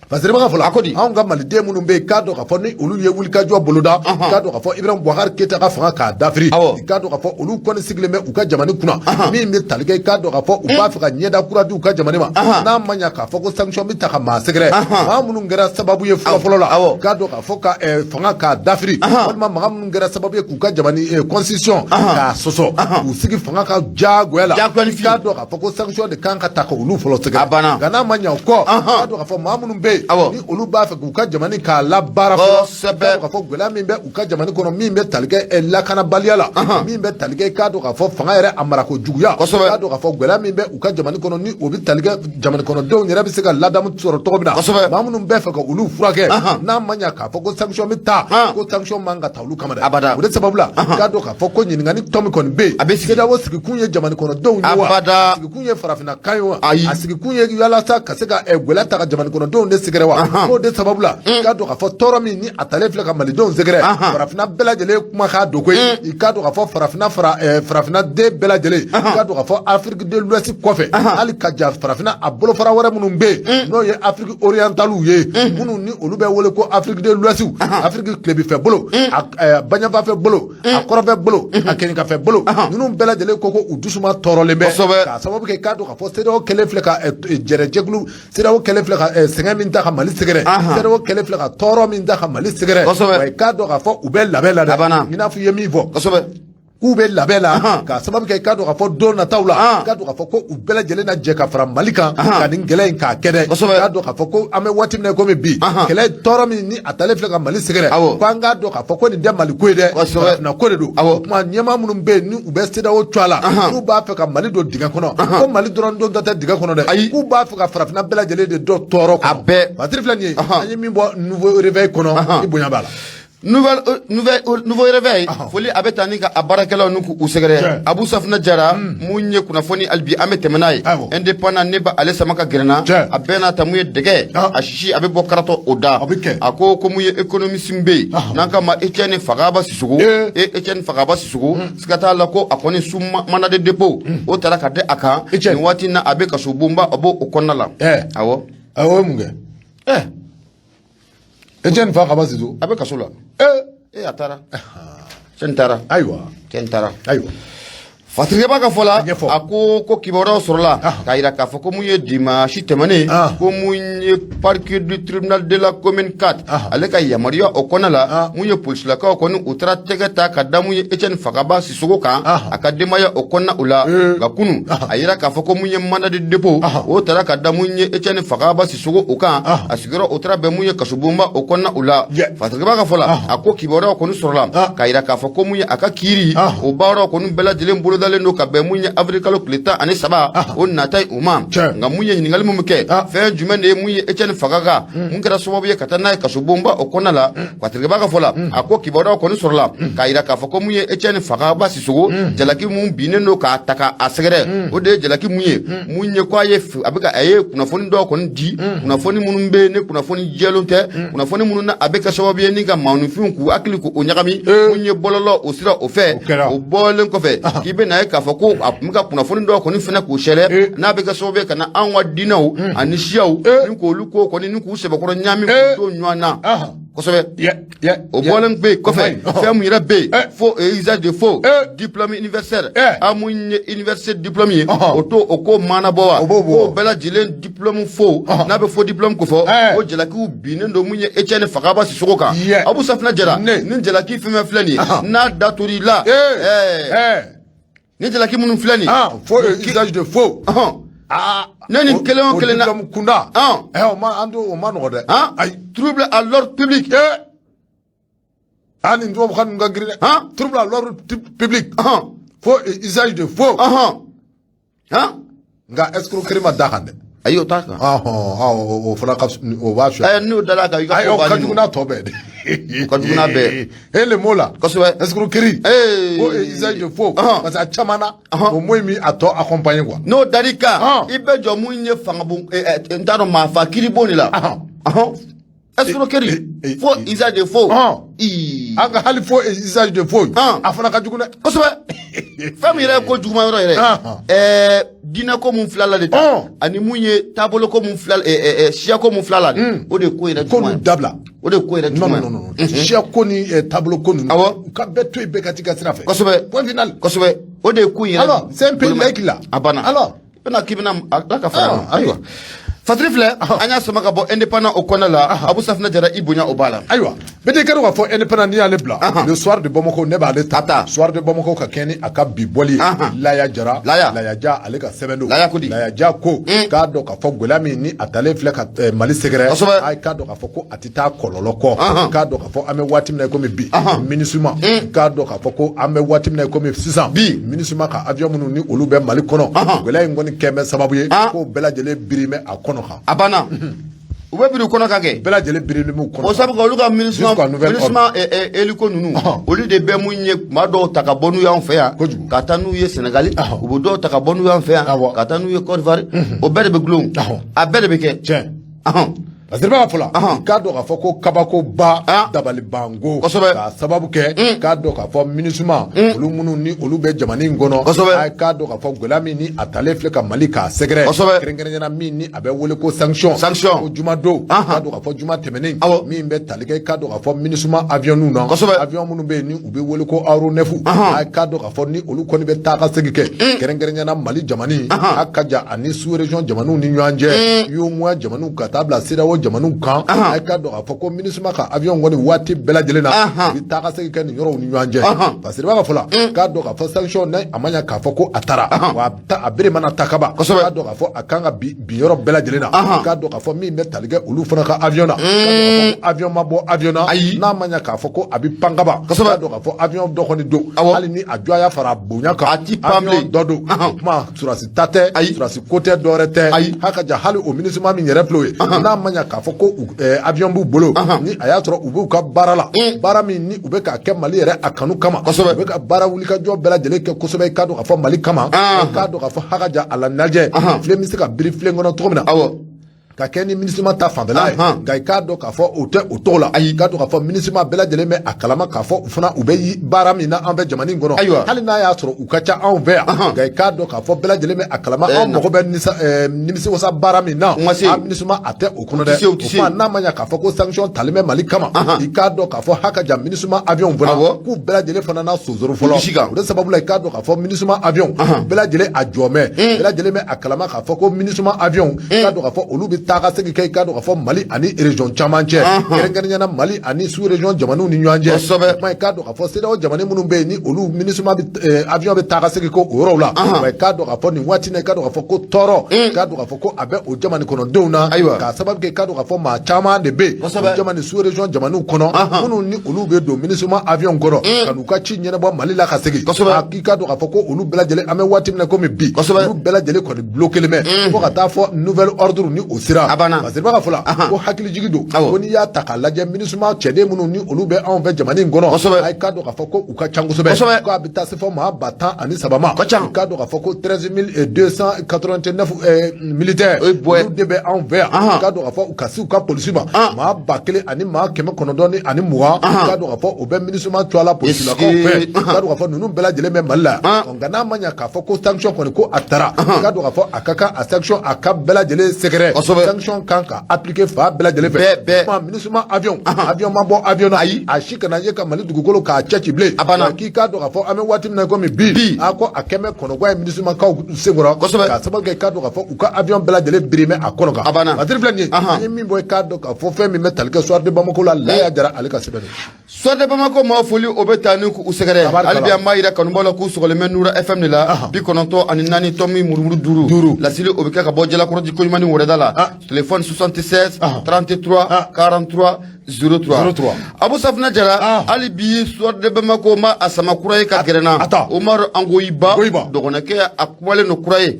Basiriba ka fɔ la, A ko di? Anw ka maliden minnu bɛ yen, k'a dɔn k'a fɔ ni olu ye wulikajɔ boloda, k'a dɔn k'a fɔ Ibrahim Boubacar Keita ka fanga k'a dafiri, k'a dɔn k'a fɔ olu kɔni sigilen bɛ u ka jamana kunna min bɛ tali kɛ, k'a dɔn k'a fɔ u b'a fɛ ka ɲɛda kura di u ka jamana ma, n'a ma ɲɛ k'a fɔ ko sanction bɛ ta ka maa sɛgɛrɛ, maa minnu kɛra sababu ye fɔlɔ-fɔlɔ la, k'a dɔn k'a fɔ ka fanga k'a dafiri, walima maa minnu kɛra sababu ye k'u ka jamana constitution k'a sɔsɔ, k'u sigi fanga ka diyagoya la, Diyagoya ni fin. K'a dɔn k'a fɔ ko sanction de kan ka ta ka olu fɔlɔ sɛgɛrɛ. A banna. Nka n'a ma ɲɛ o kɔ, k'a dɔn k'a fɔ maa minnu bɛ yen ni olu b'a fɛ k'u ka jamana k'a labaara fɔlɔ, k'a dɔn k'a fɔ gɛlɛya min bɛ u ka jamana kɔnɔ, min bɛ tali kɛ lakanabaliya la, min bɛ tali kɛ, k'a dɔn k'a fɔ fanga yɛrɛ a marako juguya, k'a dɔn k'a fɔ gɛlɛya min bɛ u ka jamana kɔnɔ, ni o bɛ tali kɛ jamana kɔnɔdenw yɛrɛ bɛ se ka ladamu sɔrɔ cogo min na, maa minnu bɛ fɛ ka olu furakɛ, n'a ma ɲɛ k'a fɔ ko sanction bɛ ta, ko sanction man ka ta olu kama dɛ. Abada. O de sababu la, k'a dɔn k'a fɔ ko ɲininkali tɔ min kɔni bɛ yen, A bɛ sigi. CEDEAO sigikun ye jamana kɔnɔdenw ye wa? Abada. A sigikun ye farafinna kan ye wa? Ayi. A sigikun ye yalasa ka se ka gɛlɛya ta ka jamana kɔnɔdenw de sɛgɛrɛ wa? K'o de sababu la, k'a dɔn k'a fɔ tɔɔrɔ min ni a talen filɛ ka malidenw sɛgɛrɛ, farafinna bɛɛ lajɛlen kumakan don koyi. I k'a dɔn k'a fɔ farafinna fara farafinna den bɛɛ lajɛlen, k'a dɔn k'a fɔ Afrique de l'Ouest kɔfɛ, hali ka ja farafinna a bolofara wɛrɛ minnu bɛ yen, n'o ye Afrique orientale ye, minnu ni olu bɛ wele ko Afrique de l'Ouest, Afrique tilebinfɛ bolo, a baɲanfanfɛ bolo, a kɔrɔnfɛ bolo, a kɛɲɛkafɛ bolo, ninnu bɛɛ lajɛlen ko u dusuma tɔɔrɔlen bɛ, k'a sababu kɛ, k'a dɔn k'a fɔ CEDEAO kɛlen filɛ ka jɛrɛjɛkulu, CEDEAO kɛlen filɛ ka sɛgɛn min ta ka Mali sɛgɛrɛ, CEDEAO kɛlen filɛ ka tɔɔrɔ min ta ka Mali sɛgɛrɛ, wa i k'a dɔn k'a fɔ u bɛ labɛn la dɛ, i n'a fɔ i ye min fɔ. K'u bɛ labɛn la k'a sababu kɛ i k'a dɔn k'a fɔ don nataw la, k'a dɔn k'a fɔ ko u bɛɛ lajɛlen na jɛ ka fara Mali kan ka nin kɛlɛ in k'a kɛ dɛ. K'a dɔn k'a fɔ ko an bɛ waati min na komi bi, kɛlɛ tɔɔrɔ min ni a talen filɛ ka Mali sɛgɛrɛ, ko an k'a dɔn k'a fɔ ko nin tɛ Mali ko ye dɛ, farafinna ko de don. O tuma ɲɛmaa minnu bɛ yen ni u bɛ CEDEAO cogoya la, n'u b'a fɛ ka Mali don dingɛ kɔnɔ, ko Mali dɔrɔn don tɛ dingɛ kɔnɔ dɛ, ayi, k'u b'a fɛ ka farafinna bɛɛ lajɛlen de don tɔɔrɔ kɔnɔ. A bɛɛ. Patiri filɛ nin ye, an ye min bɔ Nouveau Réveil kɔnɔ, i bonya b'a la. Nouveau Réveil, foli a bɛ taa ni ka a baarakɛlaw n'u k'u sɛgɛrɛ. Abu Safunɛ Jara, mun ye kunnafoni hali bi an bɛ tɛmɛ n'a ye. Indépendant, ne ba ale sama ka gɛrɛ n na. A bɛɛ n'a ta, mun ye dɛgɛ a sisi a bɛ bɔ karatɔ o da. A ko mun ye économiste bɛ yen n'an k'a ma Etienne Fagaba Sisoko, Etienne Fagaba Sisoko, siga t'a la ko a kɔni sous mandat de dépôt o taara ka da a kan nin waati in na, a bɛ kaso bonba, a b'o o kɔnɔna la. Awɔ. O ye mun kɛ? Etienne Fakaba Sisoko. A bɛ kaso la. Ee, a taara. Etienne taara. Ayiwa. Etienne taara. Ayiwa. Fatirikɛba ka fɔ la, a ko kibaruyaw sɔrɔla k'a jira k'a fɔ ko mun ye dimanche tɛmɛnen, ko mun ye parquet du tribunal de la commune 4, ale ka yamaruya o kɔnɔna la, mun ye polisilakaw kɔni u taara tɛgɛ ta ka da mun ye Etienne Fakaba Sisoko kan, a ka denbaya o kɔnɔna o la. Nka kunun a yira k'a fɔ ko mun ye mandat de dépôt o taara ka da mun ye Etienne Fakaba Sisoko o kan, a sigiyɔrɔ o taara bɛn mun ye kasobonba o kɔnɔna o la. Fatirikɛba ka fɔ la, a ko kibaruyaw kɔni sɔrɔla k'a yira k'a fɔ ko mun ye a ka kiiri o baaraw kɔni bɛɛ lajɛlen bolodalen don ka bɛn mun ye avril kalo tile 13 o nata o ma. Nka mun ye ɲininkali mun bɛ kɛ, fɛn jumɛn de ye mun ye Etienne Fakaba mun kɛra sababu ye ka taa n'a ye kasobonba o kɔnɔna la? Fatirikɛba ka fɔ la, a ko kibaruyaw kɔni sɔrɔla k'a yira k'a fɔ ko mun ye Etienne Fakaba Sisoko, jalaki mun binnen don k'a ta k'a sɛgɛrɛ, o de ye jalaki mun ye, mun ye ko a ye a bɛ ka a ye kunnafoni dɔw kɔni di, kunnafoni minnu bɛ yen ni kunnafoni jɛlen tɛ, kunnafoni minnu na a bɛ kɛ sababu ye ni ka maaninfinw k'u hakili k'o ɲagami mun ye bɔlɔlɔ o sira o fɛ. O bɔlen kɔfɛ, k'i bɛ na ye k'a fɔ ko a tun bɛ ka kunnafoni dɔw kɔni fana k'u sɛlɛ, n'a bɛ kɛ sababu ye ka na anw ka diinɛw ani siyaw ni k'olu ko kɔni ni k'u sɛbɛkɔrɔ ɲaami k'u don ɲɔgɔn na kosɛbɛ. O bɔlen bɛ yen kɔfɛ, fɛn mun yɛrɛ bɛ yen, faux et usage de faux diplôme universitaire, a mun ye université diplôme ye, o t'o o ko maana bɔ wa? K'o bɛɛ lajɛlen diplôme faux, n'a bɛ faux diplôme ko fɔ, o jalakiw binnen don mun ye Etienne Fakaba Sisoko kan. Abu Safinɛ Jara, ni jalaki fɛn fɛn filɛ nin ye, n'a dator'i la, ni jalaki minnu filɛ nin ye, faux et usage de faux. Ne ni kelen o kelen na diplôme kunda, o ma an o ma nɔgɔ dɛ. Ayi, trouble à l'ordre public. Ah, nin tubabukan ninnu ka girin dɛ. Trouble à l'ordre public, faux et usage de faux. Nka escroquerie ma da kan dɛ. Ayi, o t'a kan. O fana ka o b'a suya. N'o dara kan, i ka ko bannen. O ka jugu n'a tɔ bɛɛ de. O ka jugu n'a bɛɛ. E le mot là. Escroquerie. Faux et usage de faux. Parce que a caman na, o mot in bi a tɔ accompagner quoi. N'o dar'i kan, i bɛ jɔ mun ye fangabon, n t'a dɔn, maafa kiiribon de la. Escroquerie, faux, usage de faux. An ka hali faux et usage de faux. A fana ka jugu dɛ. Kosɛbɛ. Fɛn min yɛrɛ ye ko juguman yɔrɔ yɛrɛ, diinɛ ko mun fila la de ta, ani mun ye taabolo ko mun fila, siya ko mun fila la de, o de ye ko yɛrɛ juguman ye. K'olu dabila. O de ye ko yɛrɛ juguman ye. Non, non, non, siya ko ni taabolo ko ninnu. U ka bɛɛ to yen, bɛɛ ka t'i ka sira fɛ. Kosɛbɛ. Point final. Kosɛbɛ. O de ye ko yɛrɛ. Alors, c'est un pays laïque là. A banna. Alors. I bɛna k'i bɛna Ala ka fara. Ayiwa. Fatiri filɛ, an y'a sama ka bɔ Indépendant o kɔnɔna la. Abu Safinɛ Jara, i bonya o b'a la. Ayiwa, bɛɛ kɛra k'a fɔ Indépendant, n'i y'ale bila, Le Soir de Bamako, ne b'ale ta. Soir de Bamako ka kɛ ni a ka bi bɔli ye, Laya Jara, Laya Ja, ale ka sɛbɛn don. Laya ko di? Laya Ja ko k'a dɔn k'a fɔ gɛlɛya min ni a talen filɛ ka Mali sɛgɛrɛ, a k'a dɔn k'a fɔ ko a tɛ taa kɔlɔlɔ kɔ. K'a dɔn k'a fɔ an bɛ waati min na komi bi, MINUSMA, k'a dɔn k'a fɔ ko an bɛ waati min na komi sisan bi, MINUSMA ka avion minnu ni olu bɛ Mali kɔnɔ, gɛlɛya in kɔni kɛn bɛ sababu ye k'o bɛɛ lajɛlen biri bɛ a kɔnɔ kan. A banna, u bɛ biri u kɔnɔ ka kɛ. Bɛɛ lajɛlen birilen b'u kɔnɔ. O sabu olu ka MINUSMA hélico ninnu, olu de bɛ mun ye kuma dɔw ta ka bɔ n'u y'anw fɛ yan ka taa n'u ye Sénégal, u bɛ dɔw ta ka bɔ n'u y'an fɛ yan ka taa n'u ye Côte d'Ivoire, o bɛɛ de bɛ gulon, a bɛɛ de bɛ kɛ. Tiɲɛ. Parce que b'a fɔ la, k'a dɔn k'a fɔ ko kabakoba, dabalibanko, k'a sababu kɛ k'a dɔn k'a fɔ MINUSMA, olu minnu ni olu bɛ jamana in kɔnɔ, k'a dɔn k'a fɔ gɛlɛya min ni a talen filɛ ka Mali k'a sɛgɛrɛ, kɛrɛnkɛrɛnnenya min ni a bɛ wele ko sanction, ko jumadon, k'a dɔn k'a fɔ juma tɛmɛnen min bɛ tali kɛ, k'a dɔn k'a fɔ MINUSMA avion na, avion minnu bɛ yen ni u bɛ wele ko aéronef, k'a dɔn k'a fɔ ni olu kɔni bɛ taa ka segin kɛ, kɛrɛnkɛrɛnnenya Mali jamana a ka jan ani sous région jamanaw ni ɲɔgɔn cɛ, UEMOA jamanaw ka taa bila CEDEAO jamanaw kan, a k'a dɔn k'a fɔ ko MINUSMA ka avion kɔni waati bɛɛ lajɛlen na u bɛ taa ka segin kɛ nin yɔrɔw ni ɲɔgɔn cɛ. Fasiriba ka fɔ la, k'a dɔn k'a fɔ sanction n'a a ma ɲɛ k'a fɔ ko a taara wa, a bere mana ta kaban, k'a dɔn k'a fɔ a kan ka bin yɔrɔ bɛɛ lajɛlen na. K'a dɔn k'a fɔ min bɛ tali kɛ olu fana ka avion na, ko avion ma bɔ avion na. Ayi. N'a ma ɲɛ k'a fɔ ko a bɛ pan kaban, k'a dɔn k'a fɔ avion dɔ kɔni don, hali ni a jɔya fara bonya kan, a ti pan bilen. Dɔ don. O kuma, surasi ta tɛ. Ayi. Surasi ko tɛ, dɔwɛrɛ tɛ. Ayi. Haka ja, hali o MINUSMA min yɛrɛ filɛ o ye, n'a ma ɲɛ k'a fɔ ko avion b'u bolo, ni a y'a sɔrɔ u b'u ka baara la, baara min ni u bɛ k'a kɛ Mali yɛrɛ a kanu kama, u bɛ ka baara wulikajɔ bɛɛ lajɛlen kɛ kosɛbɛ, i k'a dɔn k'a fɔ Mali kama, i k'a dɔn k'a fɔ haka ja, a la lajɛ, filen bɛ se ka biri filen kɔnɔ cogo min na ka kɛ ni MINUSMA ta fanfɛla ye. Nka i k'a dɔn k'a fɔ o tɛ o cogo la. Ayi, k'a dɔn k'a fɔ MINUSMA bɛɛ lajɛlen bɛ a kalama k'a fɔ u fana u bɛ baara min na an fɛ jamana in kɔnɔ. Hali n'a y'a sɔrɔ u ka ca anw fɛ yan, nka i k'a dɔn k'a fɔ bɛɛ lajɛlen bɛ a kalama, anw mago bɛ nimisiwasa baara min na, a MINUSMA a tɛ o kɔnɔ dɛ. O kuma, n'a ma ɲɛ k'a fɔ ko sanction talen bɛ Mali kama, i k'a dɔn k'a fɔ haka ja, MINUSMA avion fana k'u bɛɛ lajɛlen fana na sonsoro fɔlɔ. O de sababu la, i k'a dɔn k'a fɔ MINUSMA avion bɛɛ lajɛlen a jɔmɛ, bɛɛ lajɛlen bɛ a kalama k'a fɔ ko MINUSMA avion, k'a dɔn k'a fɔ olu bɛ taa ka segin kɛ, i k'a dɔn k'a fɔ Mali ani région caman cɛ, kɛrɛnkɛrɛnnenya la Mali ani sous région jamanaw ni ɲɔgɔn cɛ. O kuma, i k'a dɔn k'a fɔ CEDEAO jamana minnu bɛ yen, ni olu MINUSMA bɛ avion bɛ taa ka segin kɛ o yɔrɔw la, wa i k'a dɔn k'a fɔ nin waati in na, i k'a dɔn k'a fɔ ko tɔɔrɔ, i k'a dɔn k'a fɔ ko a bɛ o jamana kɔnɔdenw na, k'a sababu kɛ i k'a dɔn k'a fɔ maa caman de bɛ yen o jamana sous région jamanaw kɔnɔ, minnu ni olu bɛ don MINUSMA avion kɔnɔ ka n'u ka ci ɲɛnabɔ Mali la ka segin. K'i k'a dɔn k'a fɔ ko olu bɛɛ lajɛlen, an bɛ waati min na komi bi, olu bɛɛ lajɛlen kɔni bloqué bɛ fo ka taa fɔ nouvel ordre ni o sera. A banna. Parce que b'a fɔ la ko hakilijigi don, ko n'i y'a ta k'a lajɛ, MINUSMA cɛden minnu ni olu bɛ anw fɛ jamana in kɔnɔ, a k'a dɔn k'a fɔ ko u ka ca kosɛbɛ, ko a bɛ taa se fɔ maa 13 000 ma. Ka ca. I k'a dɔn k'a fɔ ko 13 289 militaires, olu de bɛ anw fɛ yan. I k'a dɔn k'a fɔ u ka se u ka polisi ma, maa 1920, i k'a dɔn k'a fɔ o bɛ MINUSMA tɔgɔ la polisilakaw fɛ. I k'a dɔn k'a fɔ ninnu bɛɛ lajɛlen bɛ Mali la yan. Nka n'a ma ɲɛ k'a fɔ ko sanction kɔni ko a taara, i k'a dɔn k'a fɔ a ka kan a sanction a ka bɛɛ lajɛlen sɛgɛrɛ. Sanction kan ka appliquer fan bɛɛ lajɛlen fɛ. Bɛɛ bɛɛ. Kuma, MINUSMA avion, avion ma bɔ avion na. Ayi. A si kana ye ka Mali dugukolo k'a cɛ ci bilen. A banna. K'i k'a dɔn k'a fɔ an bɛ waati min na komi bi, a ko a kɛmɛ kɔnɔgɔ ye MINUSMA-kaw senkɔrɔ, k'a sababu kɛ i k'a dɔn k'a fɔ u ka avion bɛɛ lajɛlen birimɛ a kɔnɔ kan. A banna. Patiri filɛ nin ye, an ye min bɔ, i k'a dɔn k'a fɔ fɛn min bɛ tali kɛ Soir de Bamako la, Laya Jara ale ka sɛbɛn don. Soir de Bamako maa foli o bɛ taa ni k'u sɛgɛrɛ. Hali bi an b'a yira kanubaw la k'u sɔgɔlen bɛ Nura FM de la, 94.5 5. Laseli o bɛ kɛ ka bɔ Jalakɔrɔji Koɲumani wɛrɛda la. Téléphone 76 33 43 03. 03. Abu Safina Jara, hali bi Soir de Bamako ma a sama kura ye ka gɛrɛ n na. Umaru Angoyiba dɔgɔnɛkɛ, a kumalen don kura ye.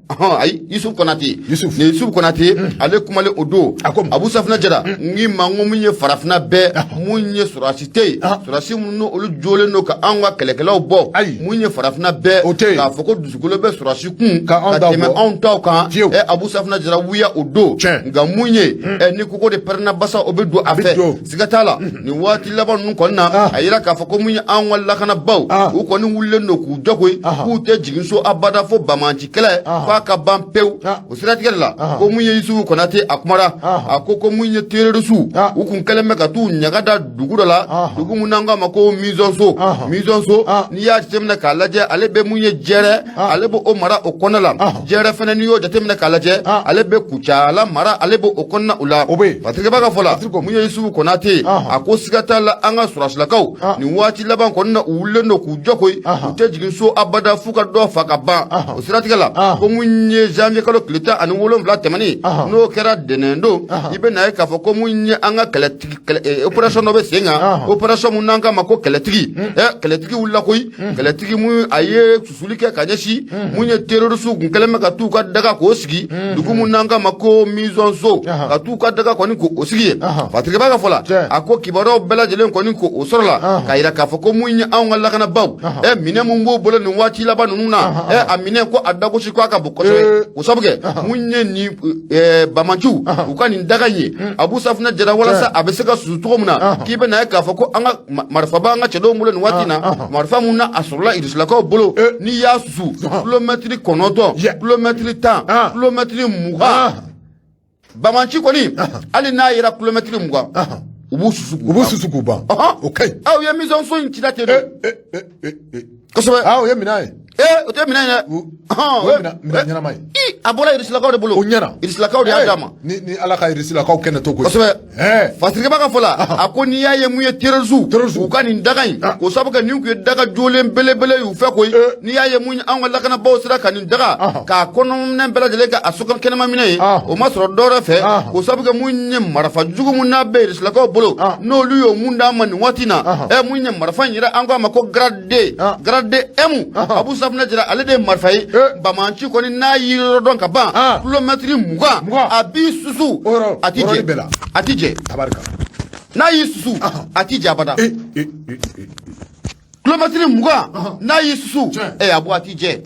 Ayi, Yusuf Konate. Yusuf. Ni Yusuf Konate, ale kumalen o don. A ko Abu Safina Jara, n k'i ma n ko mun ye farafinna bɛɛ, mun ye sɔrɔdasi tɛ yen, sɔrɔdasi minnu olu jolen don ka anw ka kɛlɛkɛlaw bɔ. Ayi. Mun ye farafinna bɛɛ, O tɛ yen. K'a fɔ ko dusukolo bɛ sɔrɔdasi kun ka anw ka taw tɛmɛ bɔ. anw taw kan. Fiyewu. Abu Safina Jara, wuya o don. Nka mun ye, ni koko de pɛrɛnna basa, o bɛ don a bɛ fɛ. don. Siga t'a la, nin waati laban ninnu kɔni na, a yira k'a fɔ ko mun ye anw ka lakanabaaw, u kɔni wulilen don k'u jɔ koyi, k'u tɛ jigin so abada fo banbaanci kɛlɛ f'a ka ban pewu. O siratigɛ de la, ko mun ye Yusufu Konate, a kumara, a ko ko mun ye terroristew, u kun kɛlen bɛ ka t'u ɲaga da dugu dɔ la, dugu mun n'an k'a ma ko Mizɔnso. Mizɔnso, n'i y'a jateminɛ k'a lajɛ, ale bɛ mun ye Jɛrɛ, ale bɛ o mara o kɔnɔna la. Jɛrɛ fɛnɛ, n'i y'o jateminɛ k'a lajɛ, ale bɛ Kucala mara, ale bɛ o kɔnɔna o la. O bɛ yen. Patrick b'a ka fɔ la, mun ye Yusufu Konate, a ko siga t'a la, an ka sɔrɔdasilakaw, nin waati laban kɔni na, u wulilen don k'u jɔ koyi, u tɛ jigin so abada f'u ka dɔ fa ka ban. O siratigɛ la, ko mun ye janvier kalo tile 17 tɛmɛnen, n'o kɛra dɛnɛn don, i bɛ na ye k'a fɔ ko mun ye an ka kɛlɛtigi, opération dɔ bɛ sen kan, opération mun n'an k'a ma ko kɛlɛtigi. Kɛlɛtigi wulila koyi, kɛlɛtigi mun a ye susuli kɛ ka ɲɛsin mun ye terroristew kun kɛlen bɛ ka t'u ka daga k'o sigi dugu mun n'an k'a ma ko Mizɔnso, ka t'u ka daga kɔni k'o sigi yen. Patrick b'a ka fɔ la, a ko kibaruyaw bɛɛ lajɛlen kɔni k'o sɔrɔ la k'a yira k'a fɔ ko mun ye anw ka lakanabaaw, minɛn mun b'o bolo nin waati laban ninnu na, a minɛn ko a dagosi ko a ka bon kosɛbɛ. O sabu kɛ mun ye nin bamaciw u ka nin daga in ye, Abu Safina Jara, walasa a bɛ se ka susu cogo min na, k'i bɛ na ye k'a fɔ ko an ka marifa b'an ka cɛdenw bolo nin waati in na, marifa mun na a sɔrɔla irisilakaw bolo, n'i y'a susu kilomɛtiri 9, kilomɛtiri 10, kilomɛtiri 20, bamanci kɔni, hali n'a yera kilomɛtiri 20, u b'u susu k'u ban. U b'u susu k'u ban. O ka ɲi. Aw ye Mizɔnso in cila ten de. Kosɛbɛ. Ah, o ye minɛn ye. Ee, o tɛ minɛn ye dɛ. O ye minɛn ɲɛnama ye. A bɔra irisilakaw de bolo. O ɲɛna. Irisilakaw de y'a d'a ma. Ni Ala ka irisilakaw kɛnɛ to koyi. Kosɛbɛ. Fasirikɛba ka fɔ la, a ko n'i y'a ye mun ye terroriste Terroriste. u ka nin daga in, k'o sabu kɛ nin tun ye daga jolen belebele y'u fɛ koyi. N'i y'a ye mun ye anw ka lakanabaaw sera ka nin daga k'a kɔnɔminɛ bɛɛ lajɛlen kɛ a so kɛnɛma minɛ ye, o ma sɔrɔ dɔwɛrɛ fɛ, k'o sabu kɛ mun ye marifa jugu mun n'a bɛ irisilakaw bolo, n'olu y'o mun d'an ma nin waati in na. Mun ye marifa in yɛrɛ, an ko a ma ko grade D, grade D M, Abu Safunɛ Jara, ale de ye marifa ye. Bamanci kɔni n'a y'i yɔrɔ dɔn ka ban, kilomɛtiri 20, 20, a b'i susu, O yɔrɔ- a ti o yɔrɔnin jɛ. bɛɛ la. A ti jɛ. Tabarika. N'a y'i susu, a ti jɛ abada. Kilomɛtiri 20, n'a y'i susu, a bɔ, a ti jɛ.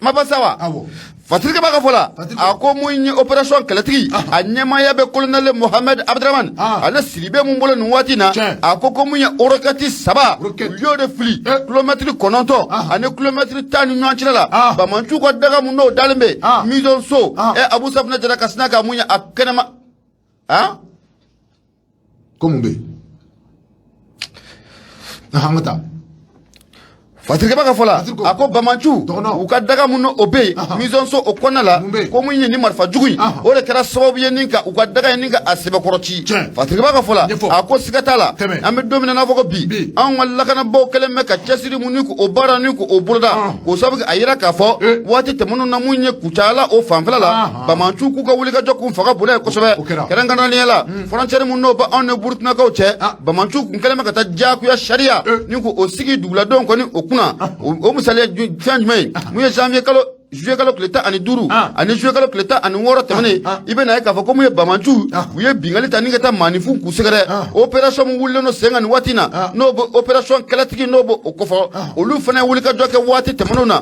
Ma ba sa wa? Awɔ. Fatirikɛ b'a ka fɔ la, Fatirikɛ. a ko mun ye opération kɛlɛtigi, a ɲɛmaaya bɛ colonel Mohamed Abdramane, ale Sidibe mun bolo nin waati in na. A ko mun ye roquette saba, Roquette. u y'o de fili kilomɛtiri 9 ani kilomɛtiri 10 ni ɲɔgɔn cɛla la. Bamanciw ka daga mun n'o dalen bɛ mission so, Abu Safunɛ Jara, ka sina ka mun ye a kɛnɛma han. Ko mun bɛ yen? An ka taa. Fatirikɛba ka fɔ la, Fatiriko. a ko bamanciw Dɔgɔnɔ. u ka daga mun o bɛ yen mission so o kɔnɔna la, Mun bɛ yen? ko mun ye ni marifa jugu in, o de kɛra sababu ye ni ka u ka daga in ni ka a sɛbɛkɔrɔ ci. Fatirikɛba ka fɔ la, Ɲɛfɔ. a ko siga t'a la, Tɛmɛ. an bɛ don min na n'a fɔ ko bi, Bi. anw ka lakanabaaw kɛlen bɛ ka cɛsiri mun ni k'o baara ni k'o boloda, k'o sababu kɛ a yira k'a fɔ waati tɛmɛnenw na, mun ye Kucala o fanfɛla la, bamanciw k'u ka wulikajɔ k'u fanga bonya ye kosɛbɛ. O kɛra. Kɛrɛnkɛrɛnnenya la, frontière mun n'o bɛ anw ni Burukinakaw cɛ, bamanciw kun kɛlen bɛ ka taa diyagoya sariya ni k'o sigi duguladenw kɔni o kunna. O misaliya fɛn jumɛn ye? Mun ye janvier kalo, juillet kalo tile 15 ani juillet kalo tile 16 tɛmɛnen, i bɛ na ye k'a fɔ ko mun ye bamanciw u ye binkanni ta ni ka taa maaninfin k'u sɛgɛrɛ. Opération mun wulilen don sen kan nin waati in na, n'o bɛ opération kɛlɛtigi, n'o bɛ o kofɔ, olu fana ye wulikajɔ kɛ waati tɛmɛnenw na.